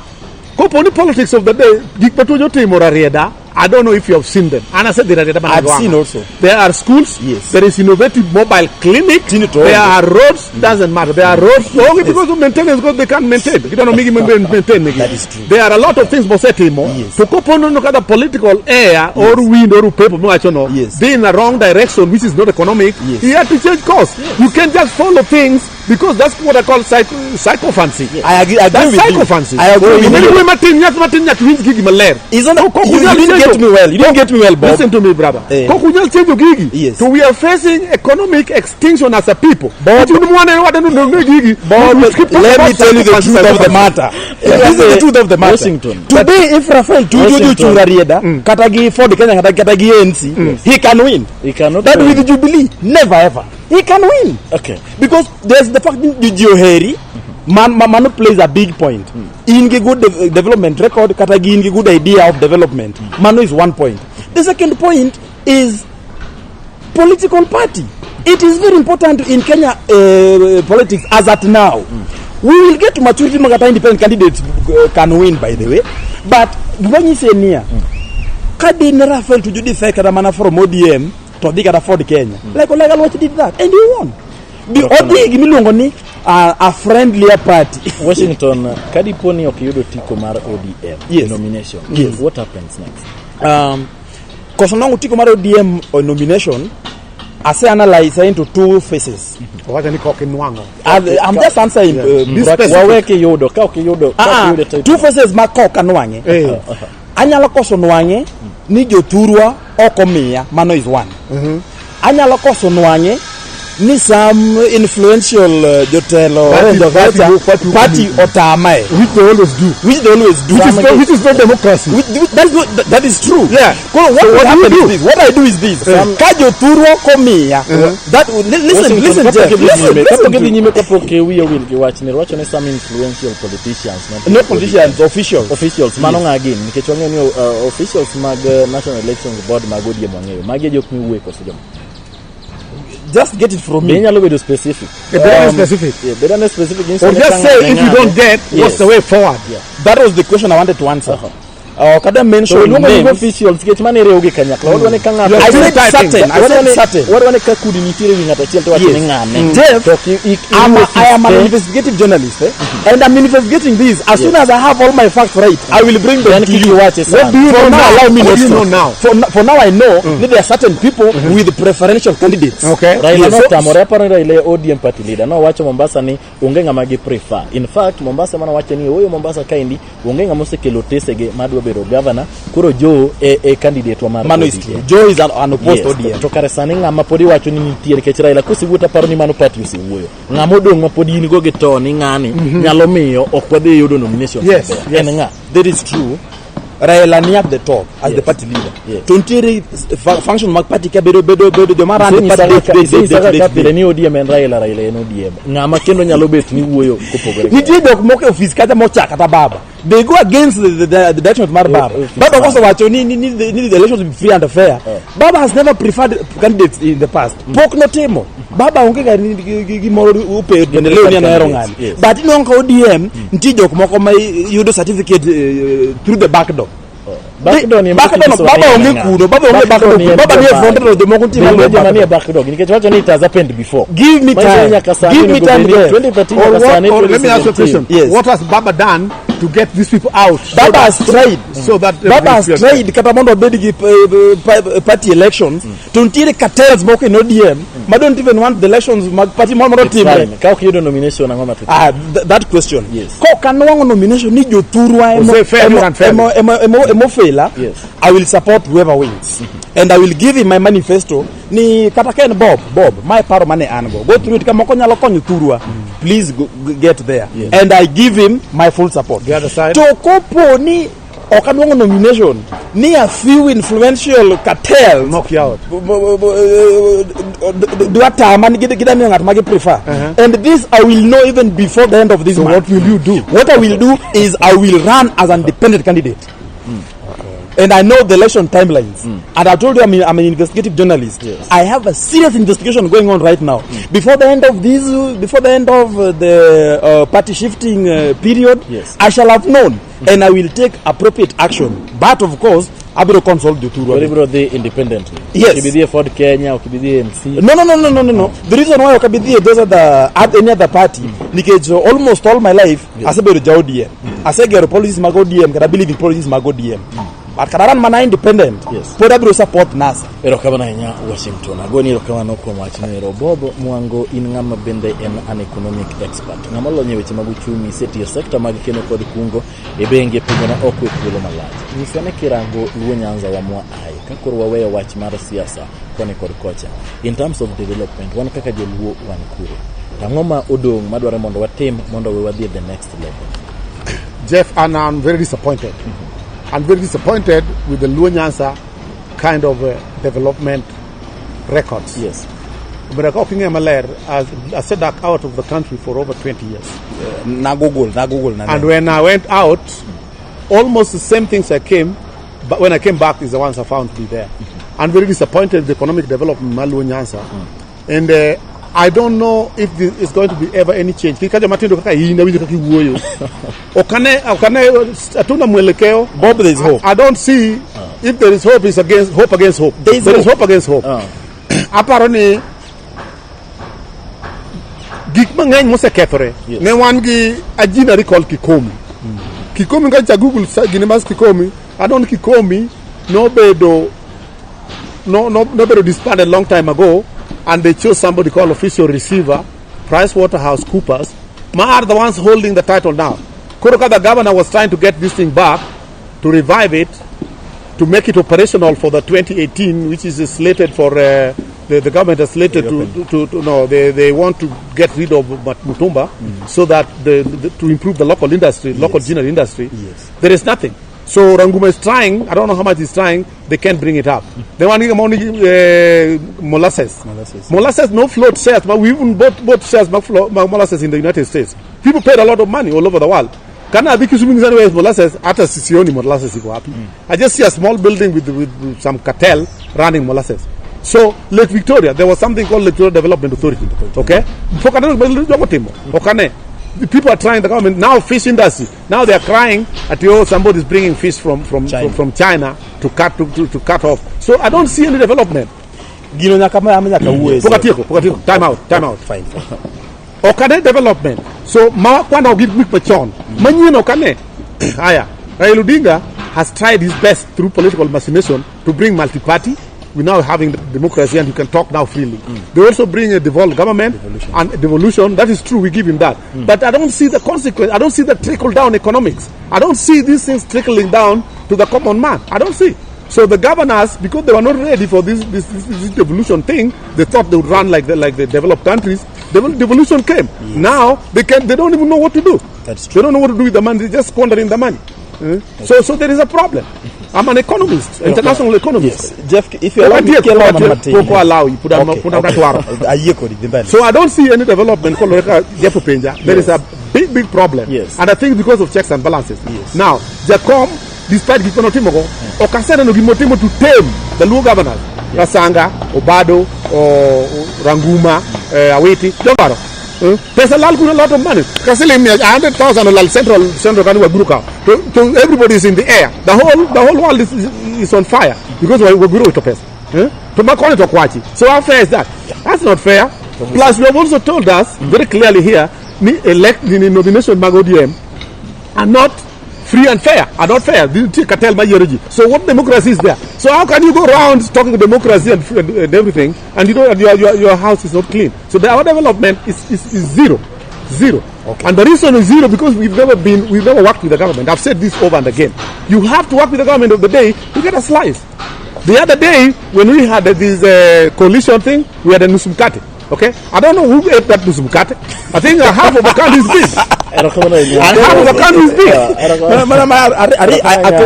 kopo ni politics of the day, gik ma Tuju otimo Rarieda, I don't know if you have seen them. And I said the Rarieda
I've seen also.
There are schools.
Yes.
There is innovative mobile clinic.
Tini to
There
onge.
are roads. Doesn't matter. There are roads. Only because of maintenance, because they can't maintain. You don't know migi maintain.
That is true.
There are a lot of things mosetimo.
Yes.
To kopo no kata political air or wind or paper miwacho no,
Yes.
be in the wrong direction, which is not economic.
Yes.
He had to change course. You can't just follow things because that's what I call sycophancy.
I agree
That's
with you.
sycophancy.
I agree with you.
Many matin nyak matin nyak winj gigi maler.
It's not,
Kok
you
unyal
didn't
change
get me well. You didn't get me well, Bob.
Listen to me, brother.
Eh.
Kok unyal change gigi.
Yes.
So we are facing economic extinction as a people.
Bob-
Which mwana wadeno no gigi.
Bob,
We keep talking
let me
about
tell you the
sycophancy,
truth of the
sycophancy.
matter. This is the truth of the matter.
Washington.
Today, if Rafael Tuju
Washington.
ochung Rarieda, kata gi Ford Kenya, kata gi ANC, he can win.
He cannot
But
win.
with Jubilee, never ever. He can win.
Okay.
Because there's the fact that ji oheri, man plays a big point. In gi good development record, kata gi in gi good idea of development. Mano is one point. The second point is political party. It is very important in Kenya politics as at now. We will get to maturity makata independent candidates can win, by the way. But gima nyise niya, ka din Rafael Tuju defect kata mana from ODM to dhi kata Ford Kenya. Like Olega Luoch did that and he won. Bi odhi gimiluongo ni a friendlier party.
Washington, kadipo ni ok iyudo tiko mar ODM
Yes.
nomination,
Yes.
what happens next?
Koso nwang'o otiko mar ODM nomination, ase analyze into two phases.
Owacho ni kok inwang'o.
I'm just answering.
Yeah. Be specific.
Wawek iyudo, ka ok iyudo, ka ok iyudo to
Two phases ma kok anwang'e. Anyalo koso nwang'e ni jothurwa ok omiya, mano is one. Anyalo koso nwang'e ni some influential jotelo
Party-
party,
party-
party otamae,
Which they always do.
which they always do.
Which is not democracy.
That is not, that is true.
Yeah.
Koro what
So
will
what do
happen
you
is
do?
this. What I do is this. Ka jothurwa ok omiya, that listen,
Washington,
listen,
kapok
Jeff,
idhi
listen,
nyime,
listen
kapok idhi
to
nyime, kapok wiya owil gi wachni, wacho ni some influential politicians, not
not politicians, officials.
Officials, mano ng'a gin? Nikech wang'eyo ni officials mag National Elections Board mag ODM wang'eyo magi e jok miwuoye koso joma
Just get it from
be
me.
inyalo bedo specific?
Very specific.
Yeah, bed ane specific nyiso
Or
ni
just
ka
say
ng'ane
if you
ng'ane.
don't get, what's
Yes.
the way forward?
Yeah.
That was the question I wanted to answer. Kada
To
mention
iluongo ni
names.
officials nikech mano iriwo gi kanyakla. Wadwa ni ka ng'ato
You are
I
still
said
typing.
certain. I said certain.
Wadwa ni ka kudi nitiere wi ng'ato achiel to wacho
Yes.
ni ng'ane.
Jeff,
To ok
I am an
te.
investigative journalist, eh? And I'm investigating this. As soon as I have all my facts right, I will bring them
Then
to
kik
you.
iwache
What
sana.
do you
For
know
now,
now?
allow me
What
not
do you
to.
know now?
For now, I know that there are certain people with preferential candidates.
Okay.
Raila
Yes. So-
notamore, aparo ni Raila e ODM party leader nowacho Mombasa ni onge ng'ama gi prefer. In fact, Mombasa mano wacho ni oyo Mombasa kaendi onge ng'ama osekelo tesege madwa bedo governor, koro Joe e candidate wa mar
Mano is
ODM.
true. Joe is an unopposed
Yes,
ODM.
to kare sani ng'ama pod iwacho ni nitie, nikech Raila kosewuo to aparo ni mano party osewuoyo, ng'ama odong' ma pod in go gi to ni ng'ani nyalo miyo ok wadhi yudo nomination
Yes,
maber.
yes.
En ng'a?
That is true. Raila ni at the top as the
Yes.
party leader.
Yes.
To nitiere function mag party ka bedo bedo bedo joma run the party day to day, day
Isenyisa
to day
kaka
to
pile
day.
ni ODM en Raila, Raila en ODM, ng'ama kendo nyalo bet ni wuoyo kopogore gi
Nitie jok moko e ofis kacha mochak kata baba. They go against the direction mar baba.
Office
Baba
mar.
kosewacho ni the elections will be free and fair. Baba has never preferred candidates in the past. Pok notimo. Baba onge ga gimoro upe pendeleo ni anohero ng'ani.
Yes.
But inwang'o ka ODM nitie jok moko ma yudo certificate through the back door.
Backdoor ni ema
Backdoor no,
kinyiso
baba
ni
onge
en ng'a.
kuno, baba onge backdoor
ni en
baba ni e
joma-
front row, jomoko nitie
Be
maluwo
joma ni e
backdoor.
backdoor nikech wacho ni it has happened before.
Give me
Manyiso ni
time.
nyaka sani
Give me
onego
time
bed ni
there.
2013
Or,
nyaka
what,
sani
or let me ask you a
2017.
question.
Yes.
What has Baba done to get these people out? So
Baba
that-
has tried.
So that
Baba has
everything is
tried kata mondo obed gi party elections, to nitiere cartels moko in ODM ma don't even want the elections mag party moro mondo
It's
timre.
fine. Ka ok iyudo nomination, ang'o matimo?
Ah, that question.
Yes.
Kok anwang'o nomination ni jothurwa
Ose fairly and unfairly.
emofela,
Yes.
I will support whoever wins. And I will give him my manifesto ni kata ka en Bob, Bob, mae paro mane an go. Go through it, ka moko nyalo konyo thurwa. Please go, get there.
Yes.
And I give him my full support.
The other side.
To kopo ni ok anwang'o nomination ni a few influential cartels
Knock you out.
Dwa tama ni gida miyo ng'at ma gi prefer, and this I will know even before the end of this
So
month.
what will you do?
What I will do is I will run as an independent candidate. And I know the election timelines. And I told you I'm an investigative journalist.
Yes.
I have a serious investigation going on right now. Before the end of this, before the end of the party shifting period,
Yes.
I shall have known, and I will take appropriate action. But of course, abiro consult
Koro
jothurwa.
ibiro dhi independently?
Yes.
Ok ibi dhi e Ford Kenya, ok ibi dhi e MC?
No. The reason why ok abi dhi e those other at any other party, nikech almost all my life asebedo ja ODM. Asegero policies mag ODM kata believe in policies mag ODM. But kata run mana independent,
Yes.
pod abiro support NASA.
Erokamano ahinya, Washington. Agoni erokamano kuom wachno ero. Bob Mwango, in ng'ama bende en an economic expert, ng'ama olony e weche mag uchumi, isetiyo e sekta mag keno kod kungo e bengi e pinje ma oko e thuolo malach. Nyiswa ni kirango Luo Nyanza wa mwa aye, ka koro waweyo wach mar siasa koni kod kocha, in terms of development, wan kaka joluo wan kure? To ang'o ma odong' madwaro mondo watim mondo we wadhi e the next level?
Jeff, and I'm very disappointed. I'm very disappointed with the Luo Nyanza kind of development records. But ok ing'e maler, asedak out of the country for over 20 years.
Na Google na
And when I went out, almost the same things I came, but when I came back is the ones I found to be there. I'm very disappointed with the economic development mar Luo Nyanza. And I don't know if there is going to be ever any change. Kika joma tindo kaka in awinjo kaka iwuoyo. Okane hatuna mwelekeo.
Bob, there is hope.
I don't see if there is hope is against hope against hope.
There is
There is
hope.
hope against hope. Aparo ni Gik mang'eny mosekethore.
Yes.
Ne wan gi a ginnery called Kikomi. Kikomi ka cha Google gini mas Kikomi, adon Kikomi nobedo no, nobedo disbanded long time ago, and they chose somebody called official receiver, Price Waterhouse Coopers, ma are the ones holding the title now. Koro ka the governor was trying to get this thing back, to revive it, to make it operational for the 2018, which is slated for the government has slated to no, they want to get rid of Mutumba so that to improve the local industry, local ginnery industry. There is nothing. So Ranguma is trying. I don't know how much he's trying. They can't bring it up. They want money, molasses.
Molasses.
Molasses no float shares, but we even bought shares molasses in the United States. People paid a lot of money all over the world. Kana adhi Kisumu where is molasses, hata sioni molasses iko wapi. I just see a small building with some cartel running molasses. So Lake Victoria, there was something called Lake Victoria Development Authority. Okay? Pok aneno jogo timo. Ok ane. The people are trying, the government, now fish industry. Now they are crying at, oh, somebody is bringing fish from
China.
From China to cut off. So I don't see any development.
Gino nyaka ma nyaka wuoye.
Pok atieko, pok atieko. Time out, time out.
Fine, fine.
Ok ane development. So ma kwano gi gik machon. Manyien ok ane. Haya, Raila Odinga has tried his best through political machination to bring multi-party. We're now having democracy and you can talk now freely. They also bring a devolved government and devolution. That is true, we give him that. But I don't see the consequence. I don't see the trickle down economics. I don't see these things trickling down to the common man. I don't see. So the governors, because they were not ready for this devolution thing, they thought they would run like the developed countries. Devolution came. Now they don't even know what to do.
That's
They don't know what to do with the money. They're just squandering the money. Eh? So there is a problem. I'm an economist, international economist.
Yes. Jeff, if you allow me,
Pok
kelo
atieko,
mana matin.
pok allow you, put
Okay,
put
okay.
twaro.
Ayie kodi, dhi mbele.
So I don't see any development. Kolore ka Jeff Openja. There is a big, big problem. And I think because of checks and balances. Now, Jakom, despite gik manotimogo, ok aseneno gimotimo to tame the Luo governors. Rasanga, Obado, o Ranguma, Awiti, jogaro. Eh? Pesa lal kuna lot of money. Kasili mia 100,000 olal central kani Waguru ka. To everybody is in the air. The whole world is on fire because Waguru wito pesa. Eh? To makoni to kwachi. So how fair is that? That's not fair. Plus you have also told us very clearly here ni elect ni nomination mag ODM are not free and fair, are not fair. The cartel ma yiero ji. So what democracy is there? So how can you go around talking democracy and everything, and you know and your house is not clean? So our development is zero. Zero.
Okay.
And the reason is zero because we've never worked with the government. I've said this over and again. You have to work with the government of the day to get a slice. The other day, when we had this coalition thing, we had a nusu mkate. Okay? I don't know who ate that nusu mkate. I think half of the country is big.
Erokamano ahinya.
And half of the country is big.
Erokamano.
Mana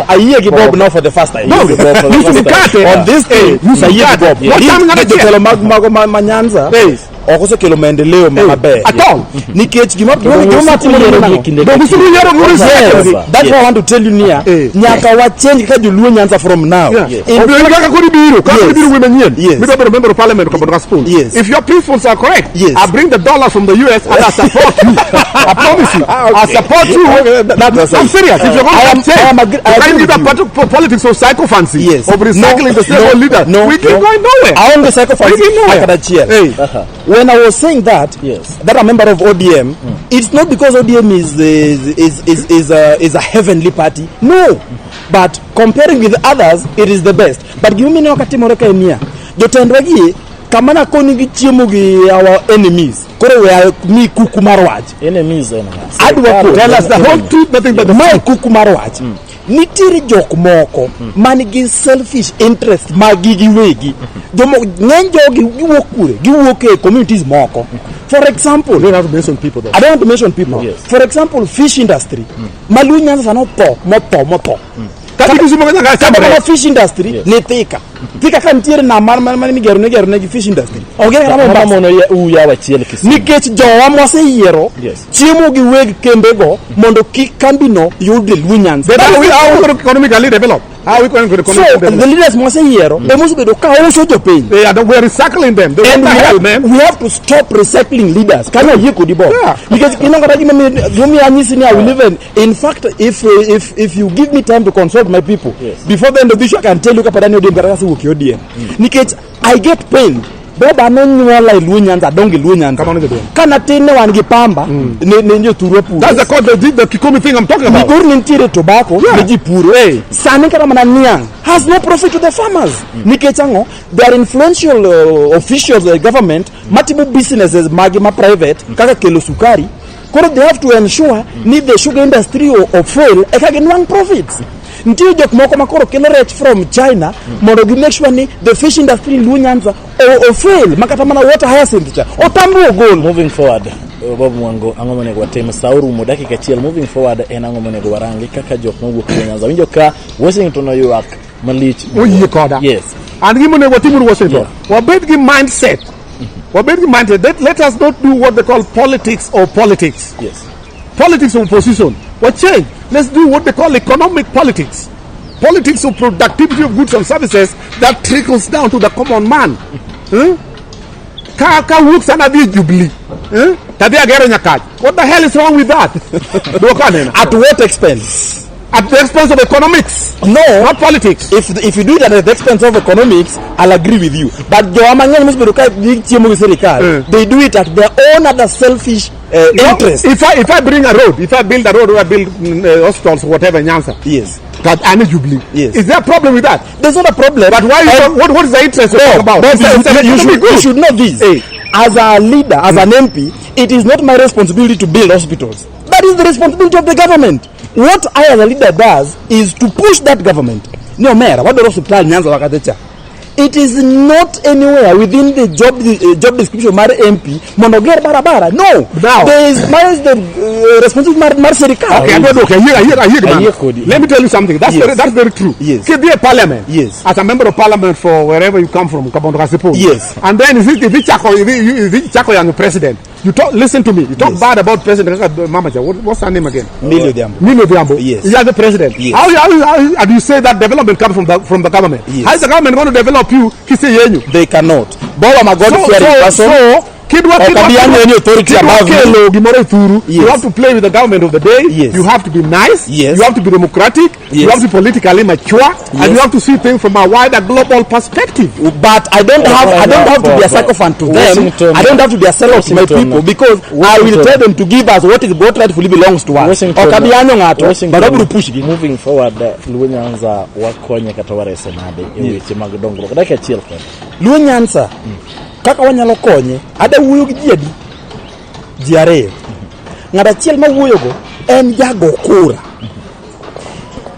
ayie gi Bob now for the first time.
No,
Bob for the
nusu
first time.
mkate.
On this thing,
nusu
ayie gi
mkate.
Bob.
What time ng'ato achiel?
Jotelo mag mago ma Nyanza
Yes.
ok osekelo maendeleo maber.
At all.
Nikech gima
Donge
gima timore
usiku
nang'o?
yiero gi kinde ka
Donge usiku
kinde.
yiero gi
Yes,
Yes.
that's what I want to tell you niya.
Eh.
Nyaka wa change kaka joluo Nyanza from now.
Yeah.
In
Omiyo in kaka koro ibiro, kaka
Yes.
ibiro wuoyi manyien,
Yes.
midwa bedo member of parliament kamondo ka spoon.
Yes.
If your principles are correct,
Yes.
I bring the dollars from the US and I support you. I promise you. I support you.
Okay, that's
I'm serious. If you're going to change,
I am I
you can't
agree
give
with
that
you.
part of politics of sycophancy,
Yes.
of recycling
No,
the same
no,
old leader.
no,
We keep
no.
going nowhere.
I only sacrifice
We keep nowhere.
Akadachiel.
Hey.
When I was saying that,
Yes.
that I'm a member of ODM, it's not because ODM is a heavenly party. No, but comparing with others, it is the best. But gimomiyo katimore ka en niya, jotendwa gi kama nakoni gichiemo gi our enemies, koro we mi kuku mar wach.
Enemies en ng'a?
Adwa
Sirkal
Tell us the
en
whole
enemy.
truth, nothing but the
Mae kuku mar wach. Nitiere jok moko man gi selfish interest mag gi giwegi. Jomo ng'eny jogi giwuok kure? Giwuok e communities moko. For example,
You don't have to mention people though.
I don't want to mention people.
Yes.
For example, fish industry. Maluo Nyanza sano tho, motho, motho.
Kata Kisumu ka nyaka
Kama
chakre.
kama fish industry
Yes.
ni Thika. Thika ka nitiere nam mar migero ne gero ne gi fish industry. Ok gero kata
Mano
Mombasa.
mono uyawo achiel Kisumu.
Nikech jowa mwaseyiero
Yes.
chiemo gi weg kembego mondo kik kambino yud e Luo Nyanza.
Then how we going to economically develop? How we going to
So
economically
the
develop?
leaders mwaseyiero emosebedo ka uso jopiny.
They are, we are recycling them. They
And
want
we
the hell,
have,
man.
we have to stop recycling leaders. Kanyo ayie kodi Bob.
Yeah.
Nikech ineno kata gimomiyo anyisi ni I will even in fact if you give me time to consult my people
Yes.
before the end of this show I can tell you kapada ni ODM kata kasewuok e ODM. Nikech I get pained. Bob an onyuola e Luo Nyanza, adongo e Luo Nyanza.
Kamano jaduong'.
Ka natin ne wan gi pamba, ne jothurwa puro.
That's the called the Kikumi thing I'm talking about.
Migori ne nitiere tobacco,
Yeah.
ne ji puro. Sani kata mana niang' has no profit to the farmers. Nikech ang'o? They are influential officials of the government matimo businesses magi ma private kaka kelo sukari. Koro they have to ensure ni the sugar industry o fail eka ginwang' profits. Nitie jok moko ma koro kelo rech from China mondo gi make sure ni the fish industry in Luo Nyanza o fail ma kata mana water hyacinth cha otamruok ogol.
Moving forward, Bob Mwango, ang'o monego watim? Sa orumo dakika achiel. Moving forward en ang'o monego warangi kaka jok mowuok Luo Nyanza? Winjo ka Washington oywak malich.
Oyie koda.
Yes.
And gima onego watim uru Washington. Wabed gi mindset. Wabed gi mindset. Let us not do what they call politics or politics.
Yes.
Politics of opposition. What change? Let's do what they call economic politics. Politics of productivity of goods and services that trickles down to the common man. Ka wuok sana dhi Jubilee. Tadhi agero Nyakach. What the hell is wrong with that? Dwoka anena.
At what expense?
At the expense of economics.
No.
Not politics.
If you do it at the expense of economics, I'll agree with you. But jowa mang'eny mosebedo ka gichiemo gi sirikal, they do it at their own other selfish interest.
If I bring a road, if I build a road or I build hospitals or whatever in Nyanza,
Yes.
that I'm a Jubilee.
Yes.
Is there a problem with that?
There's not a problem.
But why? What is the interest you're talking about?
But
It's an
you should know this.
Hey.
As a leader, as an MP, it is not my responsibility to build hospitals. That is the responsibility of the government. What I as a leader does is to push that government. Ni omera, wadwaro osiptal Nyanza wakathe cha. It is not anywhere within the job description mar MP mondo oger barabara. No.
Now.
There is, there is the responsibility mar sirikal.
Okay, okay, I hear, man.
Ayie kodi.
Let me tell you something. That's
Yes.
very true.
Yes.
Could be a parliament.
Yes.
As a member of parliament for wherever you come from, Kabondo Kasipul.
Yes.
And then if it Chako young president, you talk. Listen to me. You talk
Yes.
bad about President Mamacha. What's her name again?
Millie Odhiambo.
Millie Odhiambo.
Yes.
You are the president.
Yes.
How do you say that development comes from the government?
Yes.
How is the government going to develop you? Kise yenyu.
They cannot. Bob, I'm a God-fearing person.
So, kidwa,
Ok
kidwa,
abi yanyo any authority
kidwa
above me.
kelo gimoro e thuru. You
Yes.
have to play with the government of the day.
Yes.
You have to be nice.
Yes.
You have to be democratic. You
Yes.
have to be politically mature. And
Yes.
you have to see things from a wider global perspective.
But I don't have to be a sycophant to them.
Washington-
I don't have to be a sellout to my
Washington-
people because I will
Washington-
tell them to give us what rightfully belongs to us.
Washington-
Ok abi yanyo ng'ato,
Washington-
but abiro push gi.
Moving forward, Luo Nyanza wakonye kata warese nade e weche mag dongruok. Dakika achiel kende.
Luo Nyanza, kaka wanyalo konye, ada wuoyo gi ji adi? Ji ariyo. Ng'at achiel ma wuoyogo en jago kura.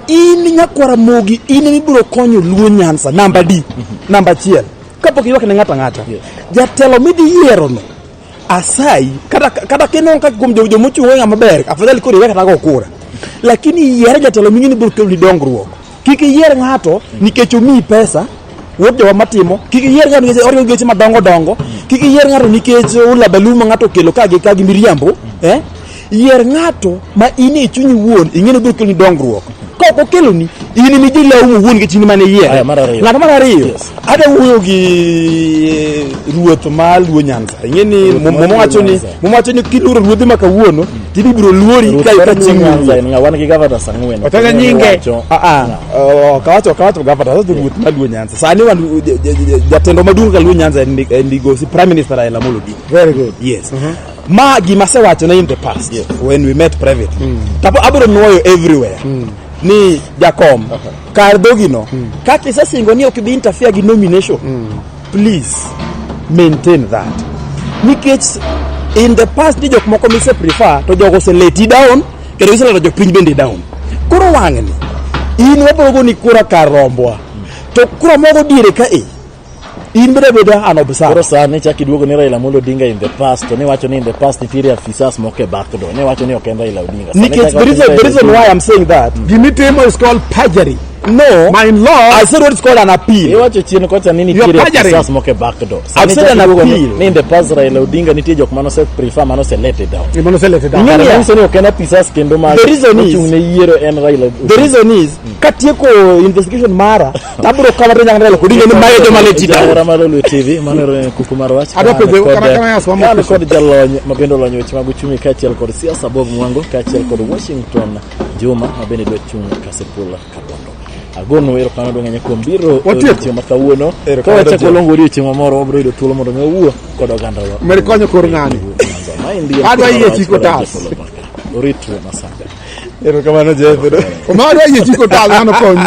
In nyakwar Ramogi, in ema ibiro konyo Luo Nyanza namba di, namba achiel. Kapok iywak ne ng'ato ang'ata.
Yes.
Jatelo midhi yiero no, asayi, kata kineno ka kuom jomochung' ng'ama ber, afadhali koro iwe kata go kura. Lakini yier jatelo ming'e ni biro keloni dongruok. Kik iyier ng'ato nikech omiyi pesa, wuod jowa matimo. Kik iyier ng'ato nikech oriwo geche madongo dongo. Kik iyier ng'ato nikech ulabalu ma ng'ato okelo ka gi miriambo. Yier ng'ato ma in e chunyi wuon ing'e ni obiro keloni dongruok. Ka ok okeloni, in ema idhi laumo wuon nikech in ema ne iyiere.
Aya, mar ariyo.
Ng'ato mar ariyo,
Yes.
ada wuoyo gi ruoth ma Luo Nyanza. Ing'e ni
Ruoth ma
Muma
Luo
wacho ni
Nyanza.
Muma wacho ni kiluoro ruodhi ma kawuono, tibiro luori
Ruoth
ka
mar
ka
Luo
chieng'
Nyanza
wuoth.
en ng'a? Wan gi governors ang'wen.
Otaja nyinge.
Wacho-
Okawacho governor, awacho ruoth ma Luo Nyanza. Sani wan jatendo maduong' ka Luo Nyanza en migosi Prime Minister Raila Amolo Odinga.
Very good.
Yes. Ma gima asewachone in the past when we met privately. Tapo abiro nuoyo everywhere. Ni jakom kar dhogino kaka isesingo ni ok ibi interfere gi nomination, please maintain that. Nikech in the past ni jok moko mise prefer to jogo ose let you down kendo giseleto jopiny bende down. Koro wang'ni in wabiro goni kura kar rombwa to kura mogo diere ka e in beda beda an observer.
Koro sani chak iduogo ni Raila Amolo Odinga in the past, to niwacho ni in the past nitiere afisas moko e backdoor. Niwacho ni ok en Raila Odinga. Sani
Nikech
chak iwacho ni
the
Raila
reason
Odinga.
why I'm saying that,
Gimitimo is called perjury.
No,
My in-law,
I said what is called an appeal.
Iwacho chien kocha ni nitiere
You're perjuring.
afisas moko e backdoor.
I've
Sani
said
chak
an
iduogo
appeal.
ni in the past Raila Odinga nitie jok mane ose prefer mane ose let it down.
Mane ose let it down.
Ing'e
Kare
niya,
manyiso ni ok en apisas kendo ma
The reason is-
ochung' ne yiero en Raila Odinga.
The reason is, katieko investigation mara, tabiro kawo to nyang' Raila Odinga ni mae joma let it down.
Jahera mar Lolwe TV, mano ero en kuku mar wach.
Adwa
Ka an
penjo-
kod-
can I ask one more
ka an
question?
kod jalony ma bende olony e weche mag uchumi kaachiel kod siasa Bob Mwango kaachiel kod Washington Juma ma bende dwa chung' Kasipul Kabondo. Agonu erokamano maduong' ahinya kuom biro e
Watieko.
odiechieng' ma kawuono. Ka
Erokamano,
wachako
Jeff.
longo odiechieng' mamoro wabiro yudo thuolo mondo mi wawuo kod ogandawa.
Med konyo kor ng'ani.
Nyanza. Maendi en
Adwa yie
wach
chiko
kod
tas.
Jeff Oloo Mbaka. Oritwe masanga.
Erokamano Jeff.
Omadwa yie chiko tas ng'ano konyi.